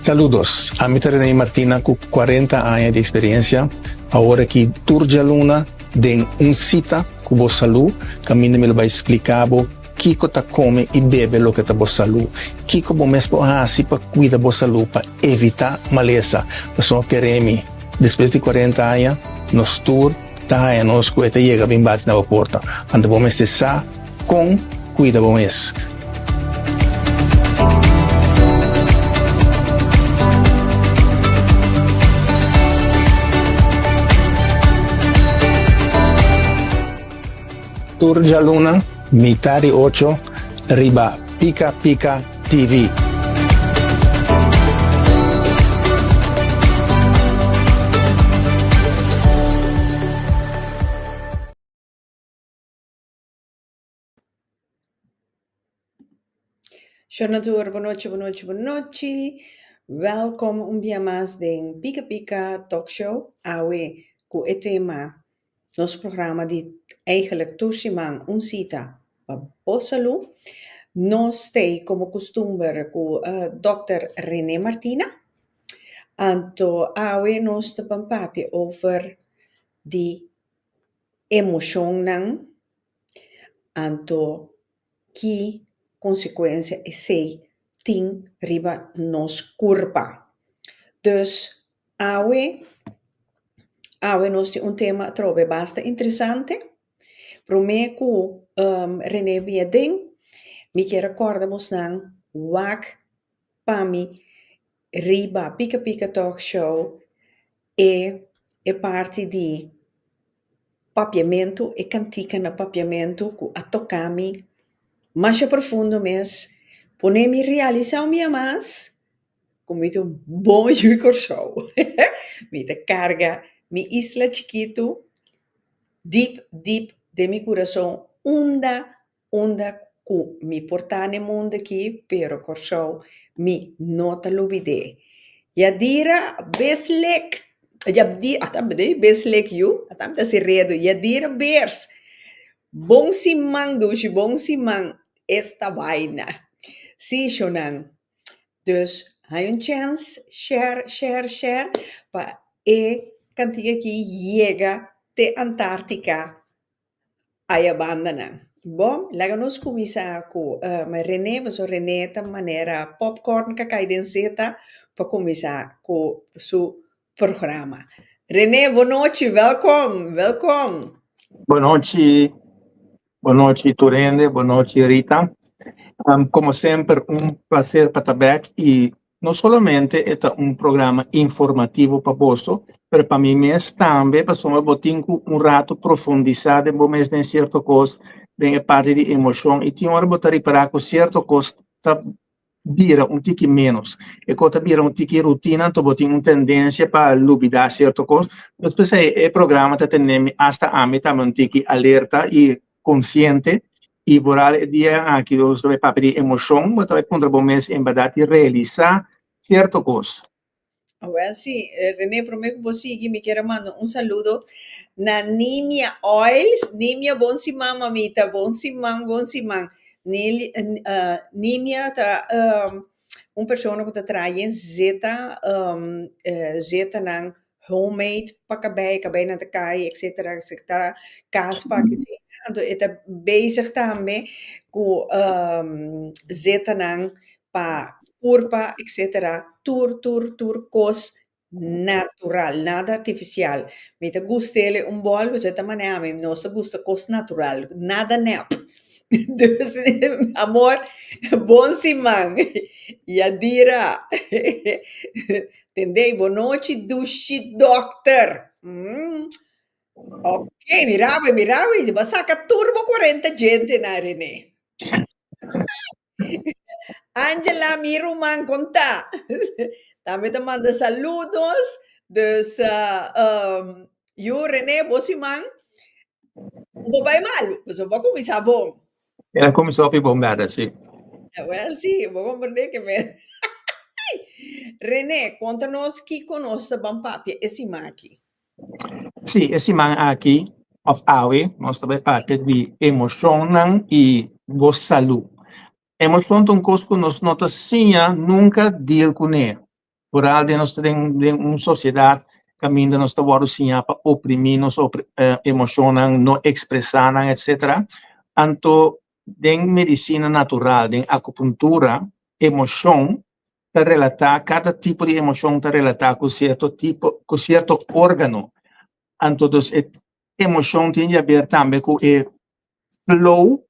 Saludos, ami ta Rene Martina ku 40 aña di eksperensia. Awor aki tur djaluna den un sita ku bo salú, kaminda mi lo bai splika bo kiko ta kome i bebe loke ta bo salú, kiko bo mes por hasi pa kuida bo salú pa evitá malesa. Pasobra kere mi, despues di 40 aña nos tur ta haña nos ku e ta yega bin bati na bo porta. Anto bo mester sa kon kuida bo mes. Tur djaluna mitá di ocho riba Pika Pika TV. Shona tur, bonochi, bonochi, bonochi. Welkom un bia mas den Pika Pika Talk Show. Awe ku e tema nos programa di eigenlijk tur siman un sita pa bo salú. Nos t'ei komo kustumber ku dòkter Rene Martina. Anto awe nos ta ban papia over di emoshonnan. Anto ki konsekuensia esei tin riba nos kurpa. Dus awe, awe nos tin un tema atrobe basta interesante. Promé ku Rene bia den, mi kier a kòrda bosnan wak pa mi riba Pika Pika Talk Show e e parti di Papiamentu, e kantika na papiamentu ku a toka mi masha profundo mes, pone mi realisá un bia mas ku mi ta un bon yu di Kòrsou. Mi ta karga mi isla chikitu dip dip den mi kurason unda Unda ku mi por ta n'e mundu aki, pero Kòrsou mi no ta lubid'é. Yadira Beslek, ata Beslek yu, ata mi ta hasi redu, Yadira Beers, bon siman dushi, bon siman, esta baina. Sí, shownan, dus haña un chèns, share, share, share, pa e kantika aki yega te Antartika. Aya bandanan. Bon, laga nos kuminsá ku René, pasobra René ta manera popcorn ka kai den seta pa kuminsá ku su programa. René, bonochi, wèlkom, wèlkom. Bonochi, bonochi tur hende, bonochi Rita. Komo semper un plaser pa ta bèk i No solamente e ta un programa informativo pa boso, pero pa mi mes tambe, pasobra bo tin cu un rato profundisa den bo mes den cierto cos, den e parti di emocion, y tin ora bo ta ripara cu cierto cos ta bira un tiki menos. E cos ta bira un tiki rutina, anto bo tin un tendencia pa lubida cierto cos. Pues p'esey e programa ta tene mi, hasta ami tambe un tiki alerta y consciente y vooral e dia aki nos ta bay papia di emocion, bo ta bay puntra bo mes en berdad y realisa cierto cos. Awel si, Rene, prome cu bo sigui mi kier a manda un saludo na Nimia Oils. Nimia, bon siman mamita, bon siman, bon siman. Nimia ta un persona cu ta traha yen zeta, zetanan homemade pa kabei, kabeinan ta kai etcetera etcetera, kaspa kese, anto e ta bezig tambe ku zetanan pa kurpa etcetera, tur tur tur kos natural, nada artifisial. Mi ta gust'el un bòl pasobra e ta manera mi, nos ta gusta kos natural, nada nèp. Dus amor, bon siman. Yadira. Tendey, bonochi dushi dokter. Mm. Ok, mira bo, mira bo, bo a saka tur bo 40 djentenan, René. Angela, mi ruman, kon ta? Tambe ta manda saludos. Dus, uh, um, yu René, bo siman, bo bai malu, pasobra bo a kuminsá bon. El a kuminsá hopi bon bèrdè, sí. Wèl, sí, bo komprendé ke men. René, konta nos kiko nos ta ban papia e siman aki. Sí, e siman aki, òf awe, nos ta bai papia di emoshonnan i bo salú. Emoshon ta un kos ku nos no ta siña nunka deal kuné. Vooral den nos ta den den un sosiedat kaminda nos ta wòrdu siñá pa oprimí nos emoshonnan, no ekspresá nan, etsetera. Anto den medisina natural, den akupuntura, emoshon ta relatá, kada tipo di emoshon ta relatá ku sierto tipo, ku sierto órgano. Anto dus e emoshon tin di haber tambe ku e flow,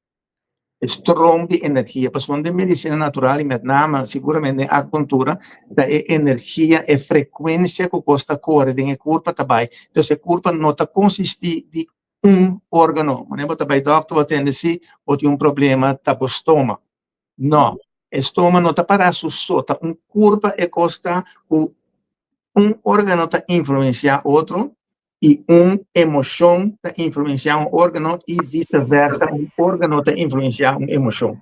e stroom di energia. Pasobra den medisina natural i met name siguramente den akupuntura ta e energia, e frekuensia ku kos ta kore den e kurpa ta bai. Dus e kurpa no ta konsistí di un órgano. Manera bo ta bai dòkter bo tende si bo tin un problema ta bo stoma. No, e stoma no ta pará su so, ta un kurpa e kos ta ku un órgano ta influensiá otro i un emoshon ta influensiá un órgano i viseversa un órgano ta influensiá un emoshon.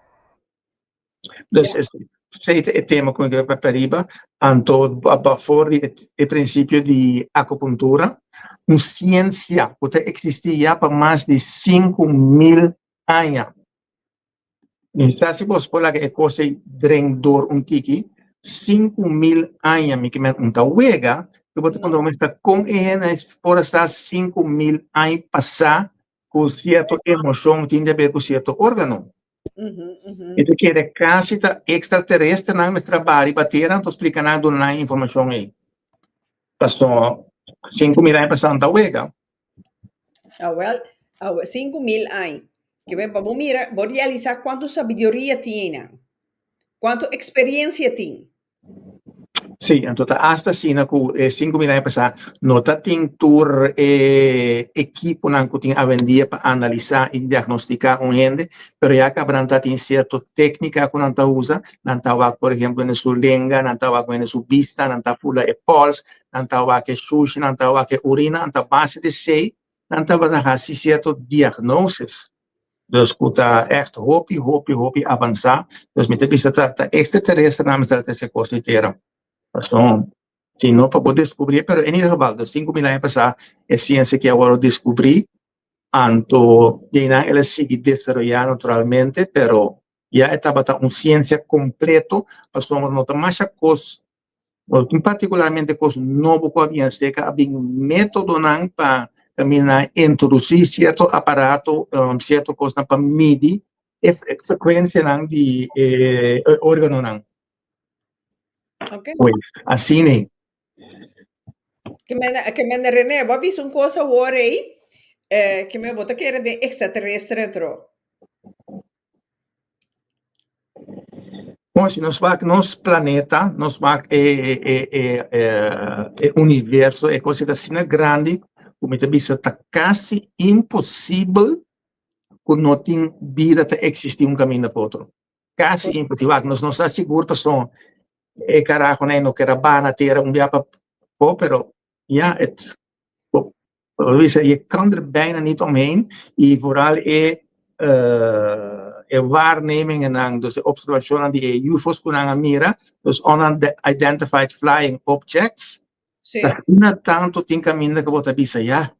Dus esei ta e tema ku mi ke papia riba. Anto for di e prinsipio di akupuntura, un siensia ku ta eksistí ya pa mas di 5000 aña. Mi sa si bos por laga e kos ei dren dor un tiki, 5000 aña mi ke men un ta wega, ku bo ta puntra bo mes ta kon e hende por a sa 5000 aña pasá ku sierto emoshon tin di haber ku sierto órgano. Mi ta kere kasi ta ekstraterestrenan mester a baha riba tera anto splika nan duna nan e informashon ei. Paso 5000 aña pasá un ta wega. Awel, awe, 5000 aña. Ke men pa bo mira, bo realisá kuantu sabiduria tin einan. Kuantu eksperensia tin. Sí, anto ta asta asina ku e 5000 aña pasá no ta tin tur e ekiponan ku tin awendia pa analisá i diagnostiká un hende, pero ya kaba nan ta tin sierto téknika ku nan ta usa, nan ta wak por ehempel hende su lenga, nan ta wak hende su bista, nan ta fula e pòls, nan ta wak e shushi, nan ta wak e urina, nan ta base di esei nan tabata hasi sierto diagnosis. Dus ku ta ègt hopi, hopi, hopi avansá. Dus mi ta bisa ta ta extraterestrenan mester a trese kos di tera. Pasobra si no pa bo deskubrí, pero en ieder geval dus 5000 aña pasá e siensia aki a wòrdu deskubrí, anto di einan el a sigui desaroyá naturalmente, pero ya e tabata un siensia kompleto pasobra no ta masha kos No tin partikularmente kos nobo ku a bin aserka, a bin métodonan pa kaminda introdusí sierto aparato, sierto kosnan pa midi e frekuensianan di e órganonan. Ok. Pues, asina ei. Ke men, ke men René, bo a bisa un kos awor ei, eh, ke men bo ta kere den ekstraterestre tro. Bon, si nos wak nos planeta, nos wak e, e, e, e, e universo, e cosa ta asina grandi, ku mi ta bisa ta kasi imposibel ku no tin bida ta eksistí un kaminda pa otro. Kasi imposibel. Wak, nos no sa sigur pasobra e karahonan ei no ker a baha na tera un bia pa po, pero ya, et, Bo bisa je kan er bijna niet omheen y vooral e e waarnemingennan, dus e observacionnan di e UFO's cu nan a mira, dus unidentified flying objects, Sí. ta asina tanto tin caminda cu bo ta bisa ya.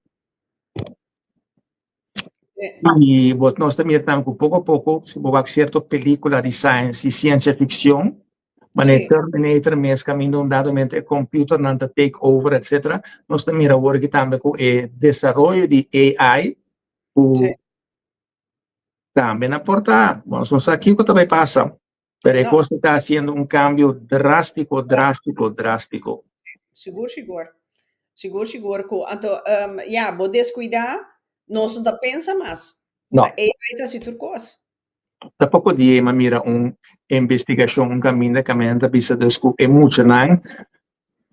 Sí. Y bo nos ta mira tambe cu poco a poco, si bo wak cierto pelicula di science, di ciencia ficcion, Manera Sí. Terminator mes kaminda un dado momento e computernan ta take over etcetera. Nos ta mira awor aki tambe ku e desaroyo di AI ku Sí. tambe na porta. Bon, nos no sa kiko ta bai pasa, pero e No. kos ta hasiendo un kambio drástiko, drástiko, drástiko. Sigur, sigur. Sigur, sigur ku anto ya, bo deskuidá, nos no ta pensa mas. No. Ta AI ta hasi tur kos. Ta poko di e mira un investigashon un kaminda kaminda ta bisa dus ku e muchanan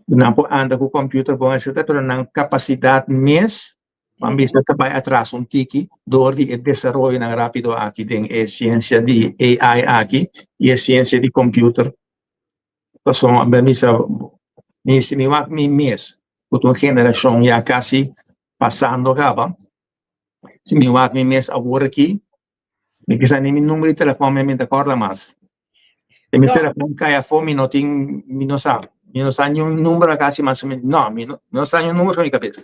nan por anda ku computer bon etcetera pero nan kapasidat mes ban bisa ta bai atras un tiki dor di e desaroyonan rapido aki den e siensia di AI aki i e siensia di computer pasobra ban bisa mi si mi wak mi mes ku ta un generashon ya kasi pasando kaba si mi wak mi mes awor aki Mi kisa ni mi numero di telefon mi ta korda mas. Si mi No. telefon kai afó mi no tin, mi no sa. Mi no sa niun numero kasi mas o menos. No, mi no, mi no sa niun numero for mi kabes.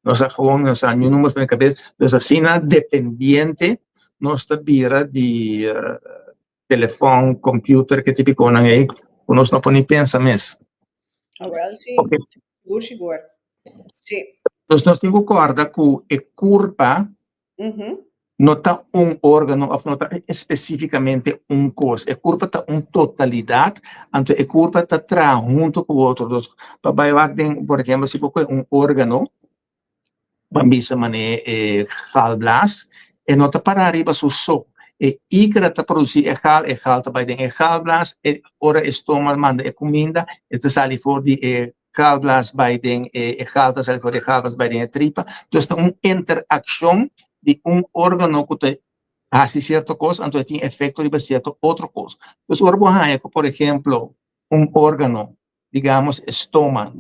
No sa gewoon, mi no sa niun numero for mi kabes. Dus asina dependiente nos ta bira di telefon, computer, ke tipikonan ei, ku nos no por ni pensa mes. Ah, wel, sí. Ok. Sigur, sigur. Sí. Dus nos tin ku kòrda ku e kurpa no ta un órgano òf no ta espesífikamente un kos. E kurpa ta un totalidat, anto e kurpa ta traha huntu ku otro. Dus pa bai wak den, por ehèmpel, si bo kohe un órgano, ban bisa manera e galblaas, e no ta pará riba su so. E igra ta produsí e gal, e gal ta bai den e galblaas, e ora e stoma manda e kuminda, e ta sali for di e galblaas bai den e e gal ta sali for di e galblaas bai den e tripa. Dus ta un interakshon di un órgano ku ta hasi sierto kos, anto e tin efekto riba sierto otro kos. Dus ora bo haña ku, por ehemplo, un órgano, digamos e stoma,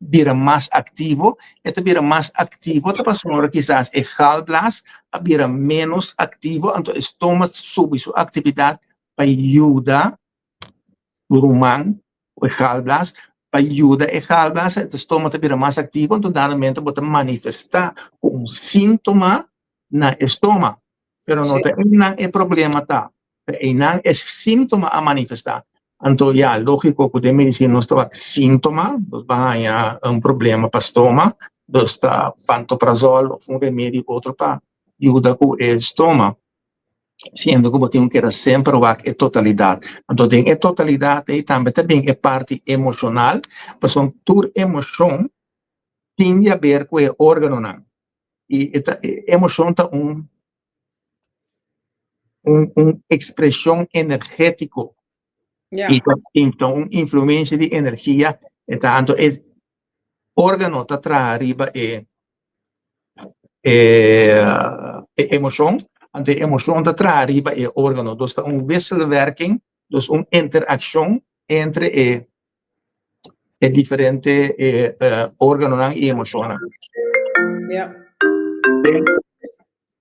bira mas aktivo, e ta bira mas aktivo ta pasobra kisas e galblaas a bira ménos aktivo, anto e stoma subi su aktividat pa yuda ruman ku e galblaas, pa yuda e galblaas, e stoma ta bira mas aktivo, anto daramente bo ta manifestá ku un síntoma na e stoma. Pero no ta einan e problema ta, ta einan e síntoma a manifestá. Anto ya, lógiko ku den medisina nos ta wak síntoma, nos ba haña un problema pa stoma, nos ta pantoprazol òf un remedi otro pa yuda ku e stoma, siendo ku bo tin ku keda semper wak e totalidat. Anto den e totalidat ei tambe ta bin e parti emoshonal, pasobra tur emoshon tin di haber ku e órganonan. I e ta e emoshon ta un un un ekspreshon energétiko. I ta ta un influensia di energia e ta anto e órgano ta traha riba e e e emoshon, anto e emoshon ta traha riba e órgano. Dus ta un wisselwerking, dus un interakshon entre e e diferente e órganonan i emoshonnan. Den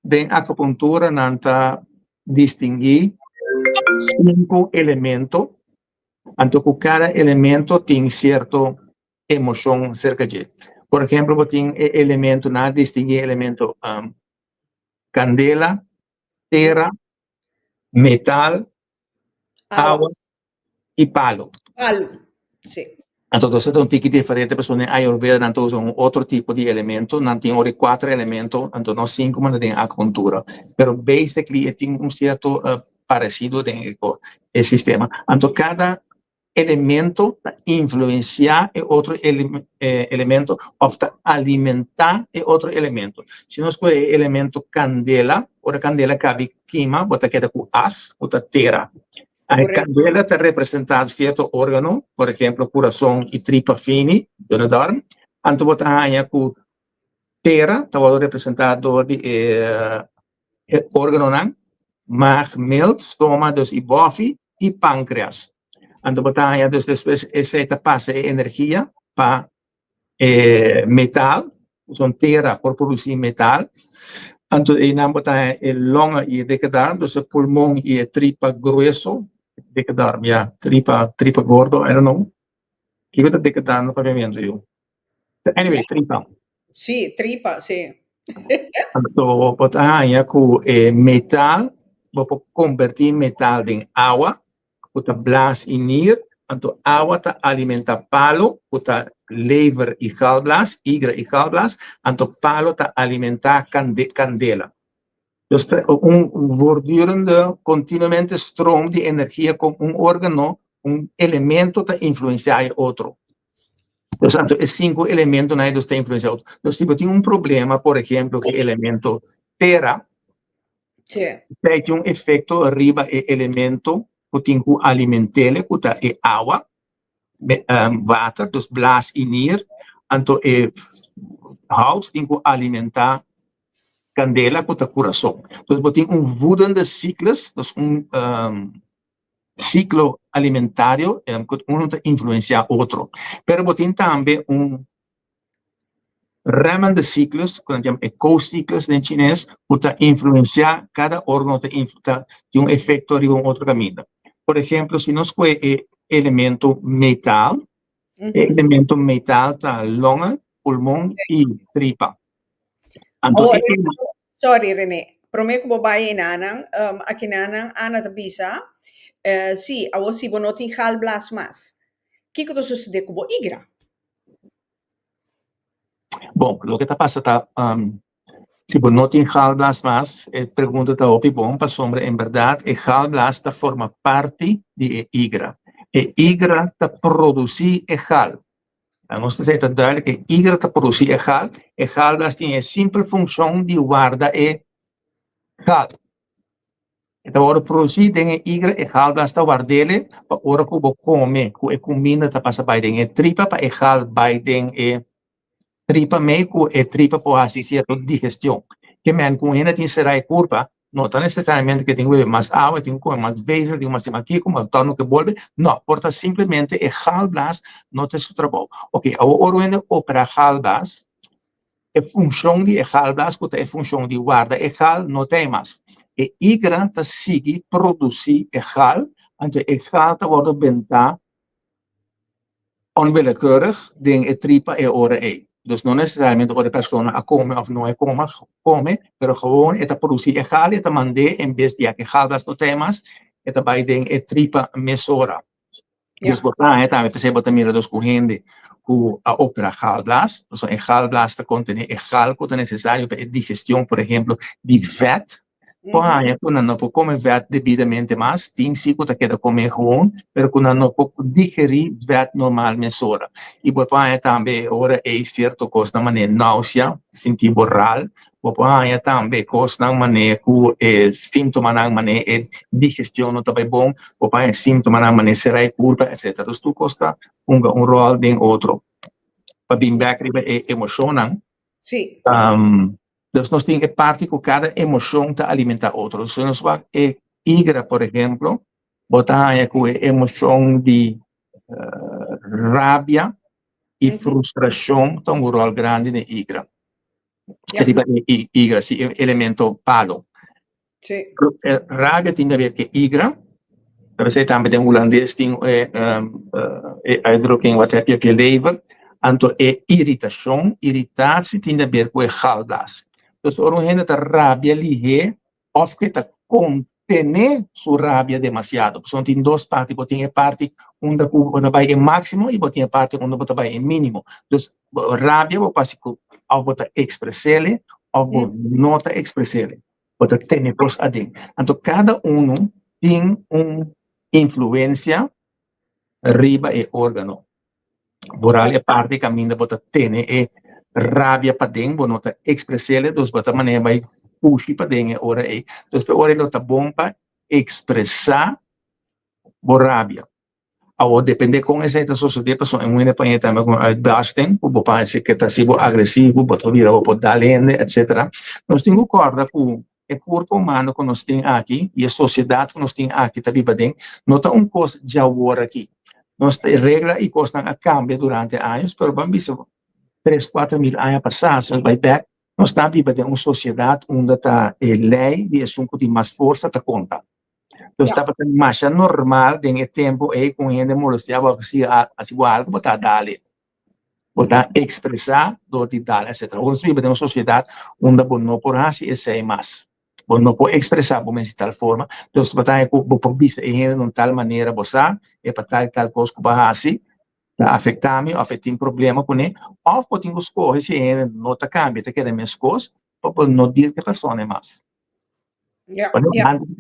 den akupuntura nan ta distinguí sinku elemento, anto ku kada elemento tin sierto emoshon serka dje. Por ehempel bo tin e elemento, nan a distinguí e elemento kandela, tera, metal, awa i palo. Palo, sí. Anto nos ta un tiki diferente pasobra den Ayurveda nan ta usa un otro tipo di elemento, nan tin ora kuater elemento, anto nos sinku manda den akupuntura. Pero basically e tin un sierto paresido den e sistema. Anto kada elemento ta influencia e otro elemento of ta alimenta e otro elemento. Si nos kohe e elemento kandela, ora kandela kabi kima bo ta keda ku as, ku ta tera. E kandela ta representá sierto órgano, por ehemplo kurason i tripa fini, dunne darm. Anto bo ta haña ku tera ta wòrdu representá dor di e órganonan, maag, milt, stoma, dus i bòfi i pánkreas. Anto bo ta haña dus despues esei ta pasa e energia pa e metal, son tera por produci metal, anto einan bo ta haña e longa i e dikke darm, dus e pulmon i e tripa grueso, dikke darm ya, tripa, tripa gordo, I don't know, kiko ta dikke darm na papiamentu yu? Anyway, tripa. Sí, tripa, sí. Anto bo ta haña ku e metal, bo por kombertí metal den awa, ku ta blaas i nier, anto awa ta alimentá palo, ku ta lever i galblaas, igra i galblaas, anto palo ta alimentá kandela. Dus ta un voortdurende, kontinuamente stroom di energia kon un órgano, un elemento ta influensiá e otro. Dus anto e sinku elementonan ei dus ta influensiá otro. Dus si bo tin un problema, por ehemplo, ku e elemento tera, Esei tin un efekto riba e elemento ku tin ku aliment'é, ku ta e awa, water, dus blaas i nier. Anto e hout tin ku alimentá kandela ku ta kurason. Dus bo tin un voedende cyclus, dus un siklo alimentario ku unu ta influensiá otro. Pero bo tin tambe un Remmende cyclus, ku nan yama e co-cyclus den chines, ku ta influensiá kada órgano ta ta tin un efekto riba un otro kaminda. Por ehemplo, si nos kohe e elemento metal, e elemento metal ta longa, pulmon i tripa. Anto Oh, e sorry René, promé ku bo bai enanan, akinanan Ana ta bisa, si, awor si bo no tin galblaas mas. Kiko ta sosodé ku bo igra? Bon, loke ta pasa ta, si bo no tin galblaas mas, e pregunta ta hopi bon pasobra en berdad e galblaas ta forma parti di e igra. E igra ta produci e gal. Nos ta esei ta duidelijk, e igra ta produci e gal, e galblaas tin e simpel funcion di warda e gal. E ta wòrdu produsí den e igra, e galblas ta ward'ele pa ora ku bo kome, ku e kuminda ta pasa bai den e tripa pa e gal bai den e tripa mei ku e tripa por hasi sierto digestion. Ke men ku un hende tin será e kurpa, no ta nesesariamente ku e tin ku bebe mas awa, e tin ku kome mas vezel, e tin ku hasi mas kiko, mas tòg no ke bolbe, no, por ta simplemente e galblas no ta su trabou. Oke, awor ora un hende operá galblas, E funshon di e galblaas ku ta e funshon di warda e gal no ta ei mas. E igra ta sigui produsí e gal, anto e gal ta wòrdu bentá onwillekeurig den e tripa e ora ei. Dus no nesesariamente ora e persona a kome òf no a kome, pero gewoon e ta produsí e gal i e ta mand'é en bes di ya ku e galblaas no ta ei mas, e ta bai den e tripa mesora. Dus bo ta haña tambe, p'esei bo ta mira dus ku hende ku a opera galblaas, pasobra e galblaas ta kontené e gal ku ta nesesario pa e digestion, por ehemplo, di vèt. Por haña ku nan no por kome vèt debidamente mas, tin si ku ta keda kome gewoon, pero ku nan no por digerí vèt normal mesora. I bo por haña tambe e ora ei sierto kosnan manera nausea, sinti bo ral, Bo por haña tambe kosnan manera ku e síntomanan manera e digestion no ta bai bon, bo por haña síntomanan manera sera e kurpa, etcétera. Dus tur kos ta hunga un ròl den otro. Pa bin bèk riba e emoshonnan, dus nos tin e parti ku kada emoshon ta alimentá otro. Si nos wak e igra, por ehemplo, bo ta haña ku e emoshon di rabia i frustrashon ta hunga un ròl grandi den igra. Riba e igra, si e elemento palo. Rabia tin haber ke igra, pero esei tambe den hulandes tin e e uitdrukking wat heb je op je lever, anto e iritashon, iritatie tin haber ku e galblaas. Dus ora un hende ta rabia lihé òf ke ta kontené su rabia demasiado. Pasobra tin dos parti, bo tin e parti unda ku bo ta bai e máksimo i bo tin e parti unda bo ta bai e mínimo. Dus rabia bo pasa ku òf bo ta ekspres'é òf bo no ta ekspres'é, bo ta tene kos aden. Anto kada unu tin un influensia riba e órgano. Boral e parti kaminda bo ta tene e rabia paden, bo no ta ekspres'é, dus bo ta manera bai pushi paden e ora ei. Dus p'e ora ei lo ta bon pa ekspresá bo rabia. Awor depende kon esei ta sosodé, pasobra un hende paña tambe ku un uitbarsting, ku bo parse ke ta hasi bo agresivo, bo ta bira bo por dal hende, etsetera. Nos tin ku kòrda ku e kurpo humano ku nos tin aki i e sosiedat ku nos tin aki ta biba den, no ta un kos djawor aki. Nos ta e regla i kosnan a kambia durante años, pero ban bisa tres, kuater mil aña pasá, si nos bai bèk, nos ta biba den un sosiedat unda ta e lei di esun ku tin mas forsa ta konta. Entonces tabata masha normal den e tempu ei ku un hende molestiá bo òf hasi bo algu, bo ta dal e. Bo ta expresá dor di dal etcetera. Ora nos biba den un sociedad unda bo no por haci esey mas. Bo no por expresá bo mes di tal forma. Dus bo ta haña cu bo por bisa e hende na un tal manera bo sa e pa tal y tal cos cu bo a haci ta afecta mi of e tin problema cune. Of bo tin cu scoge si e hende no ta cambia, ta keda mescos pa bo no deal cu e persona mas. Bueno,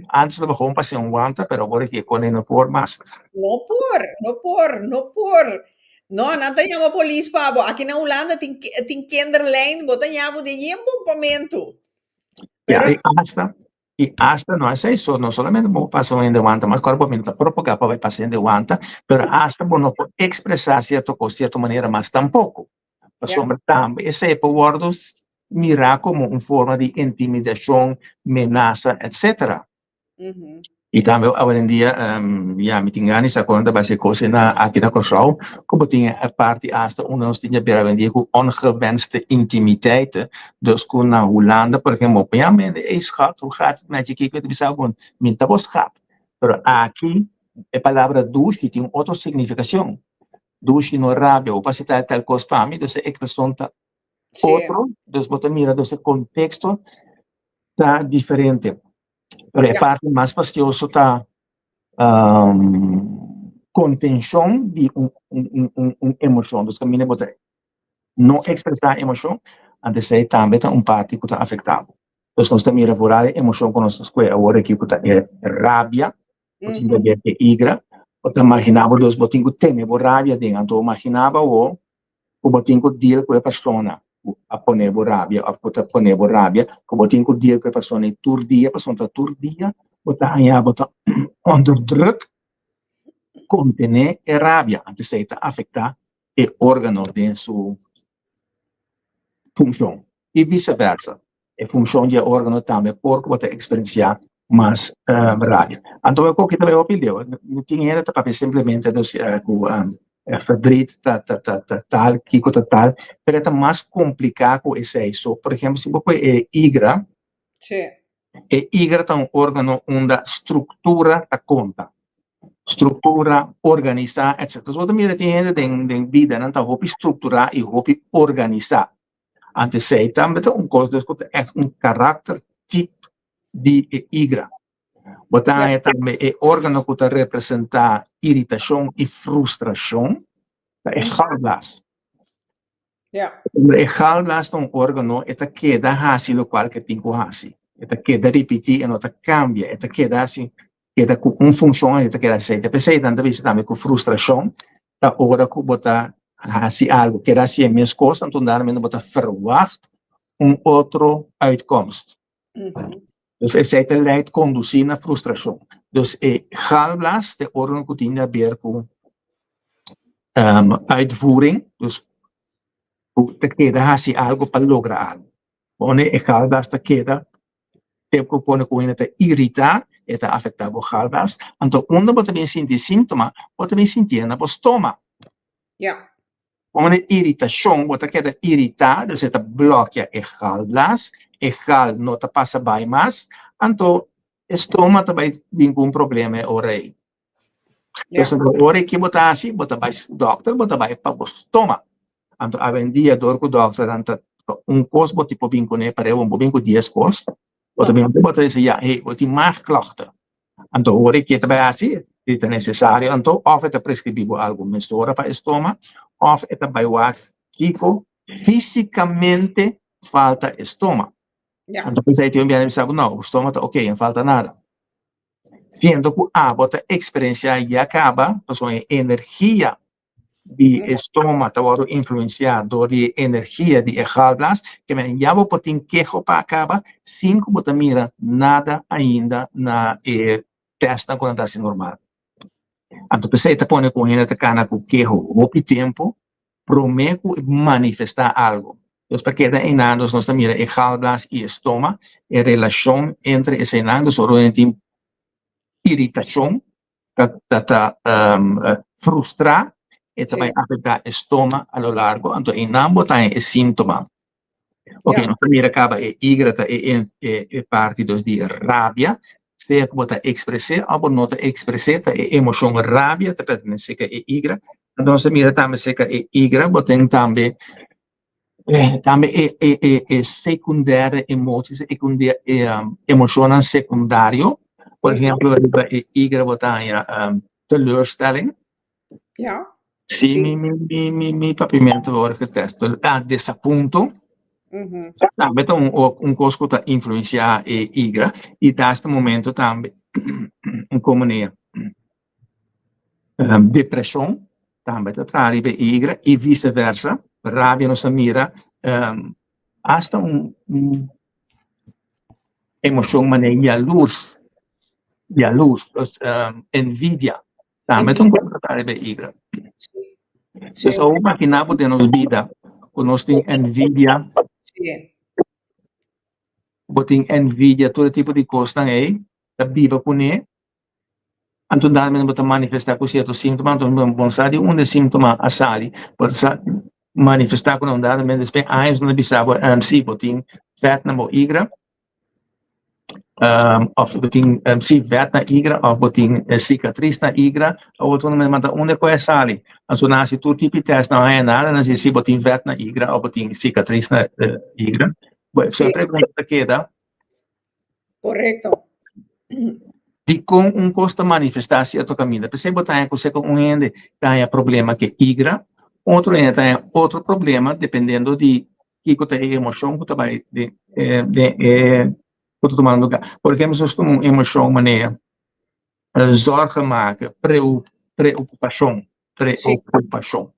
antes lo mejor un pasé un wanta, pero ahora que con no por más. No por, no por, no por. No, nan ta llama polis pa bo. Aki na Hulanda tin, tin kinderlijn, bo ta llama de yen bompamento. Pero... Ja, y hasta, y hasta no es eso, no solamente bo pasa un hende wanta, mas claro bo no ta propaga pa bai pasa hende wanta, pero hasta bo no por expresa cierto cos, cierto manera mas tampoco. Pasobra tambe esei por wòrdu mirá komo un forma di intimidashon, menasa, etcétera. I tambe awendia, ya, mi tin gana di sa kon ta bai hasi e kos na aki na Kòrsou, ku bo tin e parti asta unda nos tin di awendia ku ongewenste intimiteiten, dus ku na Hulanda por ehempel, bo por yama hende, ey schat, hoe gaat het met je, kiko, e ta bisa bo, mi ta bo schat, pero aki e palabra dushi tin un otro signifikashon. Dushi no rabia, bo pasa tal tal kos pa mi, dus e ekspreshon ta otro, dus bo ta mira dus e konteksto ta diferente. Pero e parti mas fastioso ta. Kontenshon di un un un un emoshon, dus kaminda bo ta no ekspresá emoshon, anto esei tambe ta un parti ku ta afektá bo. Dus nos ta mira vooral e emoshon ku nos ta skohe awor aki ku ta e rabia, bo tin ku ber e igra, bo ta imaginá bo dus bo tin ku tene bo rabia den, anto imaginá bo awor ku bo tin ku deal ku e persona ku a pone bo rabia òf ku ta pone bo rabia, ku bo tin ku deal ku e persona ei tur dia, pasobra tur dia bo ta haña bo ta onder druk kontené e rabia, anto esei ta afektá e órgano den su funshon i viseversa. E funshon di e órgano tambe por ku bo ta eksperensiá mas rabia. Anto e koki ta bai hopi leu. No tin hende ta papia simplemente dus ku verdriet ta ta ta ta tal, kiko ta tal, pero e ta mas kompliká ku esei. So, por ehempel, si bo kohe e igra, E igra ta un órgano unda struktura ta konta. Struktura, organisá, etc. Bo ta mira tin hende den den bida nan ta hopi strukturá i hopi organisá. Anto esei tambe ta un kos dus ku ta ègt un karakter tip di e igra. Bo ta haña tambe e órgano ku ta representá iritashon i frustrashon ta e galblaas. Ja. E galblaas ta un órgano, e ta keda hasi lokual ku e tin ku hasi. E ta keda ripití, e no ta kambia, e ta keda hasi, keda ku un funshon e ta keda hasi. Ta p'esei nan ta bisa tambe ku frustrashon ta ora ku bo ta hasi algu, keda hasi e mes kos, anto daarmee bo ta ferwagt un otro uitkomst. Dus esei ta leidt kondusí na frustrashon. Dus e galblaas ta e órgano ku tin di haber ku uitvoering, dus ku ta keda hasi algu pa logra algu. Pone e galblaas ta keda tempu ku pone ku hende ta iritá, e ta afektá bo galblaas. Anto unda bo ta bin sinti síntoma, bo ta bin sintié na bo stoma. Ja. Pone iritashon, bo ta keda iritá, dus e ta blòkia e galblaas, e gal no ta pasa bai mas, anto e stoma ta bai bin ku un problema e ora ei. Dus anto e ora ei ke bo ta hasi? Bo ta bai dòkter, bo ta bai pa bo stoma. Anto awendia dor ku dòkternan ta un kos bo tipo bin kuné pareu bo bin ku dies kos, bo ta bin bo ta bisa ya, hey, bo tin maagklachten. Anto ora e ke ta bai hasi, si ta nesesario anto òf e ta preskribí bo algu mesora pa e stoma òf e ta bai wak kiko físikamente falta e stoma. Anto p'esei tin un biaha bisa bo no, bo stoma ta oke, no falta nada. Siendo ku abo ta eksperensiá ya kaba pasobra e energia di e stoma ta wòrdu influensiá dor di e energia di e galblaas, ke men ya bo por tin keho pa a kaba sin ku bo ta mira nada ainda na e tèstnan ku nan ta hasi normal. Anto p'esei ta pone ku un hende ta kana ku keho hopi tempu promé ku e manifestá algu. Nos ta keda einan, nos ta mira e galblaas i e stoma, e relashon entre eseinan, dus ora un tin iritashon ta ta ta frustrá, e ta bai afektá e stoma a lo largo, anto einan bo ta haña e síntoma. Ok, nos ta mira kaba e igra ta e e e parti dus di rabia, sea ku bo ta ekspres'é òf bo no ta ekspres'é, ta e emoshon rabia ta pertenesé ka e igra. Anto nos ta mira tambe serka e igra bo tin tambe Tambe e e e e secundaire emoties, e e emocionnan secundario. Por ejemplo, riba e igra bo ta haña teleurstelling. Ja. Sí, mi mi mi mi mi papiamentu ora getest. Ah, desapunto. Tambe ta un un kos ku ta influensiá e igra i ta hasta momento tambe un komunea. Depreshon tambe ta traha riba e igra i viseversa. Rabia nos a mira asta un emoshon manera yalurs, yalurs, envidia tambe ta un kos ku ta traha riba e igra. Pues awor imagina bo den nos bida ku nos tin envidia, bo tin envidia tur e tipo di kosnan ei ta biba kuné. Anto daarmee bo ta manifestá ku sierto síntoma, anto bo no sa di unda e síntoma a sali, bo ta sa manifestá ku nan dado momento despues años nan ta bisa bo si bo tin vèt na bo igra òf bo tin si vèt na igra òf bo tin sikatris na igra, awor tur nan manda unda ku a sali, anto nan hasi tur tipo di tèst nan no haña nada, nan si bo tin vèt na igra òf bo tin sikatris na igra, bo e pregunta ta keda. Korekto. Dikon un kos ta manifestá sierto kaminda? P'esei bo ta haña ku seko un hende ta haña problema ku e igra, otro hende ta haña otro problema dependiendo di kiko ta e emoshon ku ta bai den den e ku ta tumando lugá. Por ehempel, si nos tuma un emoshon manera zorgen maken, preokupashon, preokupashon,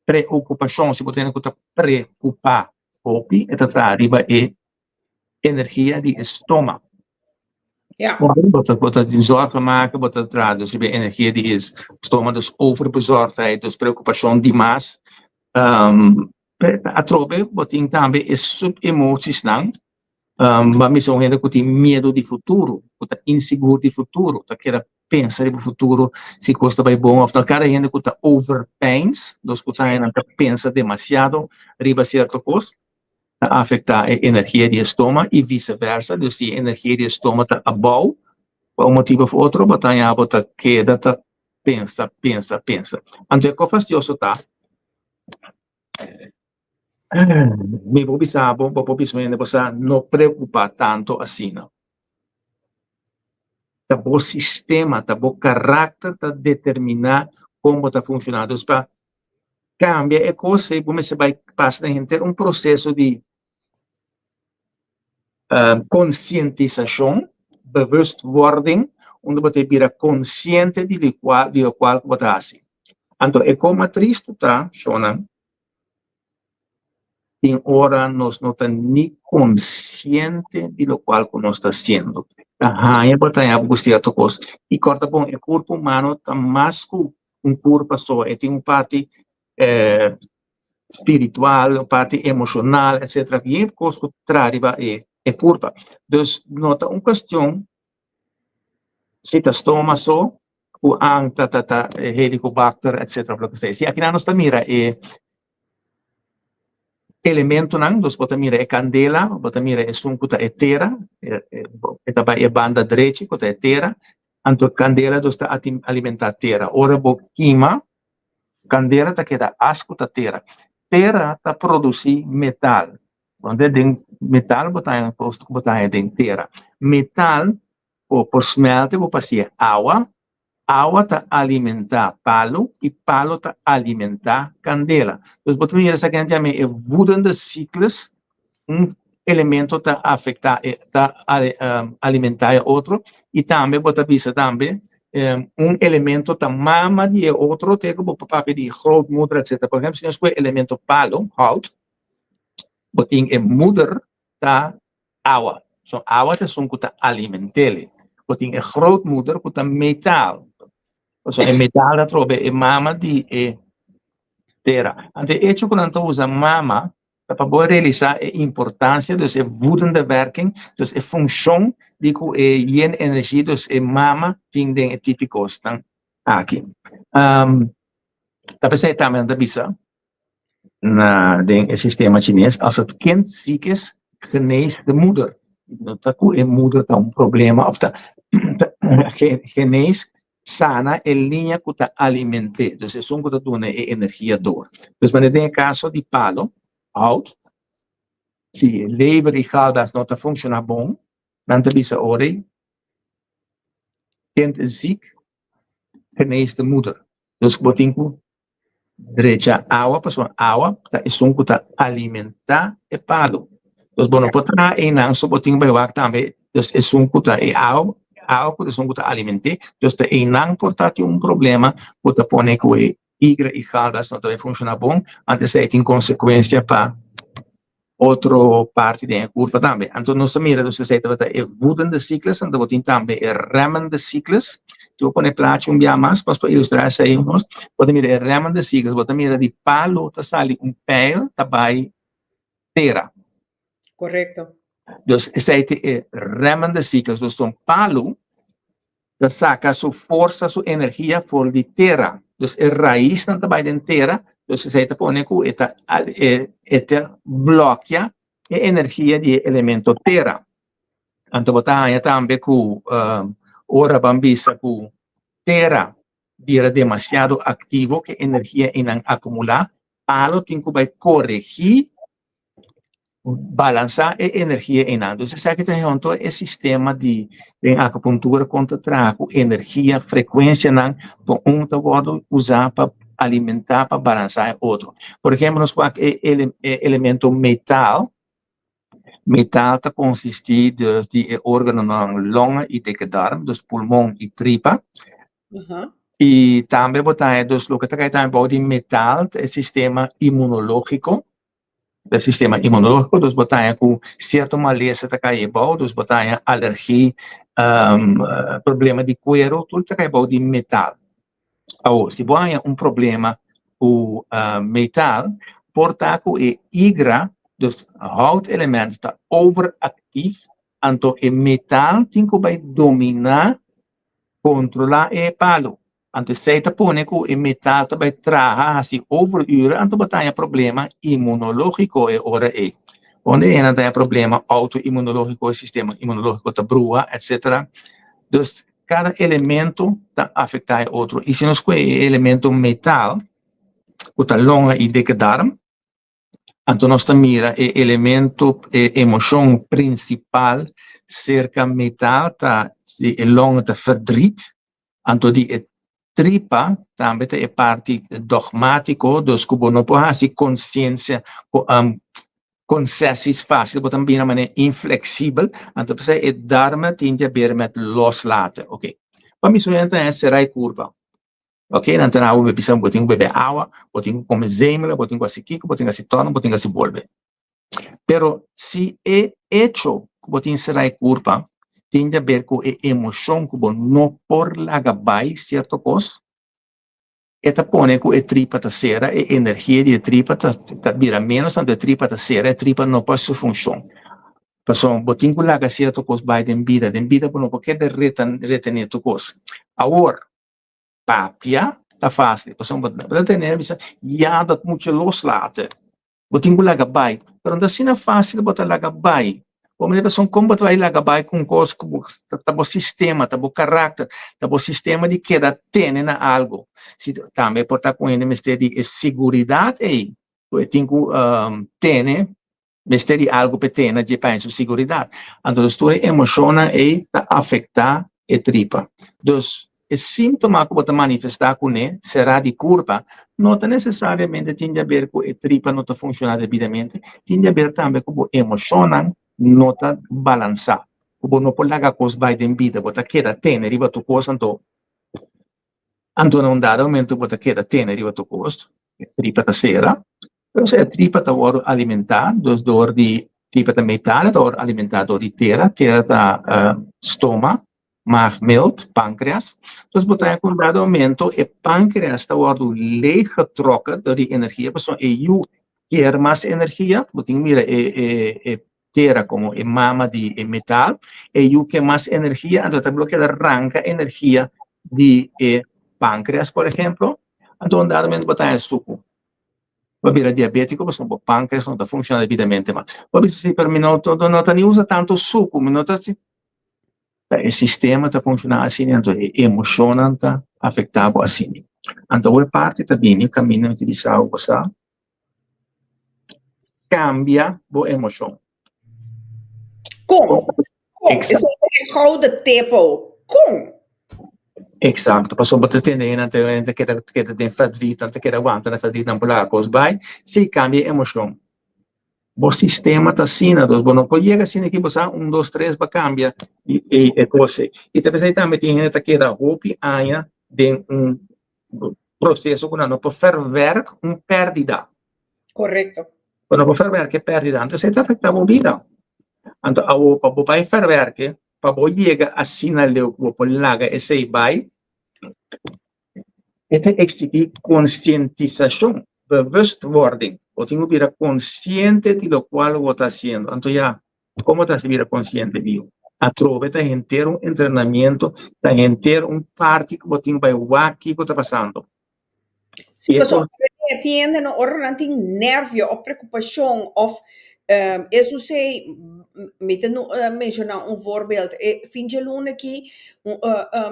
preokupashon, si bo tene ku ta preokupá hopi e ta traha riba e energia di e stoma. Bo ta tin zorgen maken, bo ta traha dus riba e energia di e stoma, dus overbezorgdheid, dus preokupashon dimas. Atrobe bo tin tambe e sub-emosiesnan, bo a misa un hende ku tin miedu di futuro, ku ta insigur di futuro, ta keda pensa riba futuro si kos ta bai bon òf no. Kada hende ku ta overpeins, dus ku sa nan ta pensa demasiado riba sierto kos, ta afektá e energia di e stoma i viseversa, dus si e energia di e stoma ta abou pa un motibu òf otro bo ta haña bo ta keda ta pensa, pensa, pensa. Anto e kos fastioso ta, mi por bisa bo, bo por bisa un hende bo sa no preokupá tantu asina. Ta bo sistema, ta bo karakter ta determiná kon bo ta funshoná. Dus pa kambia e kos ei bo mester bai pasa den henter un proseso di konsientisashon, bewustwording, unda bo ta bira konsiente di lokual ku bo ta hasi. Anto e kos mas tristu ta, shownan, tin ora nos no ta ni konsiente di lokual ku nos ta hasiendo. Ta haña bo ta haña bo ku sierto kos. I kòrda bon, e kurpo humano ta mas ku un kurpa so, e tin un parti spiritual, un parti emoshonal, etcetera. Bien kos ku traha riba e kurpa. Dus no ta un kuestion si ta stoma so ku an ta ta ta helicobacter, etcetera, of loke sea. Si akinan nos ta mira e elementonan, dus bo ta mira e kandela, bo ta mira esun ku ta e tera, e ta bai e banda drechi ku ta e tera, anto kandela dus ta alimentá tera. Ora bo kima kandela ta keda as ku ta tera. Tera ta produsí metal. Want den metal bo ta haña kos ku bo ta haña den tera. Metal bo por smelte bo por hasié awa. Awa ta alimentá palu i palu ta alimentá kandela. Dus bo ta mira esaki nan ta yama e voedende cyclus. Un elemento ta afektá e ta alimentá e otro i tambe bo ta bisa tambe un elemento ta mama di e otro te ku bo por papia di grootmoeder etcetera. Por ehempel si nos kohe elemento palu, hout, bo tin e moeder ta awa. So awa ta esun ku ta aliment'el. Bo tin e grootmoeder ku ta metaal. Pasobra e metaal ta trobe e mama di e tera. Anto e echo ku nan ta usa mama ta pa bo realisá e importansia, dus e voedende werking, dus e funshon di ku e yin energy, dus e mama tin den e tipi kosnan aki. Ta p'esei tambe nan ta bisa na den e sistema chines, als het kind ziek is, genees de moeder. No ta ku e moeder ta un problema of ta genees sana e liña ku ta aliment'é, dus esun ku ta duna e energia dor. Dus manera den e kaso di palo, hout, si lever i galblaas no ta funshoná bon, nan ta bisa ora ei, kind is ziek, genees de moeder. Dus bo tin ku Drecha awa pasobra awa ta esun ku ta alimentá e palu. Dus bo no por traha einan so bo tin bai wak tambe dus esun ku ta e awa awa ku ta esun ku ta aliment'é. Dus ta einan por ta tin un problema ku ta pone ku e igra i galdas no ta bai funshoná bon anto esei tin konsekuensia pa otro parti den e kurpa tambe. Anto nos ta mira dus esei tabata e voedende cyclus, anto bo tin tambe e remmende cyclus. Si bo pone e plachi un bia mas, nos por ilustra esei nos. Bo ta mira e remmende cyclus, bo ta mira di palu ta sali un pijl ta bai tera. Korekto. Dus esei ta e remmende cyclus, dus un palu ta saka su forsa, su energia for di tera. Dus e raisnan ta bai den tera, dus esei ta pone ku e ta e ta blòkia e energia di e elemento tera. Anto bo ta haña tambe ku ora ban bisa ku tera bira demasiado aktivo, ku e energia einan akumulá, palo tin ku bai koregí. Balansá e energia einan. Dus esaki ta hunto e sistema di den akupuntura kon ta traha ku energia, frekuensianan, ku un ta wòrdu usá pa alimentá, pa balansá e otro. Por ehempel, nos wak e elemento metal. Metal ta konsistí dus di e órganonan longa i dikke darm, dus pulmon i tripa. I tambe bo ta haña dus loke ta kai tambe bou di metal ta e sistema imunológiko. E sistema inmunológiko, dus bo ta haña ku sierto malesa ta kai ebou, dus bo ta haña alergi, problema di kuero, tur ta kai ebou di metal. Awor, si bo haña un problema ku metal, por ta ku e igra, dus houtelement ta overactief, anto e metal tin ku bai dominá, kontrolá e palu. Anto esei ta pone ku e metal ta bai traha hasi overuren, anto bo ta haña problema inmunológiko e ora ei. Unda e hende ta haña problema outoinmunológiko, e sistema inmunológiko ta bruha, etcetera. Dus kada elemento ta afektá e otro. I si nos kohe e elemento metal, ku ta longa i dikke darm, anto nos ta mira e elemento, e emoshon prinsipal serka metal ta di e longa ta verdriet, Anto di e tripa tambe ta e parti dogmátiko, dus ku bo no por hasi konsiensia, konsesies fásil, bo ta bira manera infleksibel, anto p'esei e dharma tin di haber met loslaten. Oké, pa mi sueño ta e sera e kurpa. Oké, nan ta na bisa bo tin ku bebe awa, bo tin ku kome zemelen, bo tin ku hasi kiko, bo tin ku hasi tòrna, bo tin ku hasi bolbe. Pero si e echo ku bo tin será e kurpa tin di haber ku e emoshon ku bo no por laga bai sierto kos, e ta pone ku e tripa ta sera, e energia di e tripa ta ta bira ménos, anto e tripa ta sera, e tripa no por hasi su funshon. Pasobra bo tin ku laga sierto kos bai den bida, den bida bo no por keda retené tur kos. Awor, papia ta fásil, pasobra bo ta tene bisa, ya dat moet je loslaten. Bo tin ku laga bai. Pero no ta asina fásil bo ta laga bai. Bo mester pasobra kon bo ta bai laga bai ku un kos ku bo ta bo sistema, ta bo karakter, ta bo sistema di keda tene na algu. Si tambe por ta ku hende mester di e siguridat ei ku e tin ku tene, mester di algu pa e tene dje pa haña su siguridat. Anto dus tur e emoshonnan ei ta afektá e tripa. Dus E síntoma ku bo ta manifestá kuné, será di kurpa, no ta nesesariamente tin di aber ku e tripa no ta funshoná debidamente, tin di aber tambe ku bo emoshonnan no ta balansá, ku bo no por laga kos bai den bida, bo ta keda tene riba tur kos, anto anto na un dado momento bo ta keda tene riba tur kos, e tripa ta sera, Entonces e tripa ta wòrdu alimentá, dus dor di tripa ta metal, e ta wòrdu alimentá dor di tera, tera ta stoma, maag, milt, pankreas. Dus bo ta haña ku un dado momento e pankreas ta wòrdu leeggetrokken dor di energia, pasobra e yu kier mas energia, bo tin ku mira e e e tera komo e mama di e metal, e yu ke mas energia, anto ta keda ranka energia di e pankreas, por ehemplo, anto un dado momento bo ta haña suku. Bo bira diabétiko pasobra bo pánkreas no ta funshoná debidamente mas. Bo bisa si, pero mi no no ta ni usa tantu suku, mi no ta si. Ta e sistema ta funshoná asina, anto e emoshonnan ta afektá bo asina. Anto awor e parti ta bini kaminda mi ta bisa bo sa kambia bo emoshon. Kon? Kon? Esei ta e gouden tip ou. Kon? Exacto, pasobra bo ta tende hende nan ta keda keda den verdriet, nan ta keda wanta na verdriet, nan por laga kos bai. Si, kambia e emoshon. Bo sistema ta asina, dus bo no por yega asina aki bo sa un dos tres bo a kambia e e kos ei. I ta p'esei tambe tin hende ta keda hopi aña den un proseso ku nan no por verwerk un pèrdida. Korekto. Bo no por verwerk e pèrdida, anto esei ta afektá bo bida. Anto awor pa bo bai verwerk pa bo yega asina leu ku bo por laga esei bai, e ta eksigí konsientisashon, bewustwording. Bo tin ku bira konsiente di lokual bo ta hasiendo. Anto ya, kon bo ta hasi bira konsiente biu? Atrobe ta henter un entrenamiento, ta henter un parti ku bo tin ku bai wak kiko ta pasando. Sí, pasobra ora e tiende no, ora nan tin nervio of preocupacion of esun sei, mi ta menciona un voorbeeld, e fin dje luna aki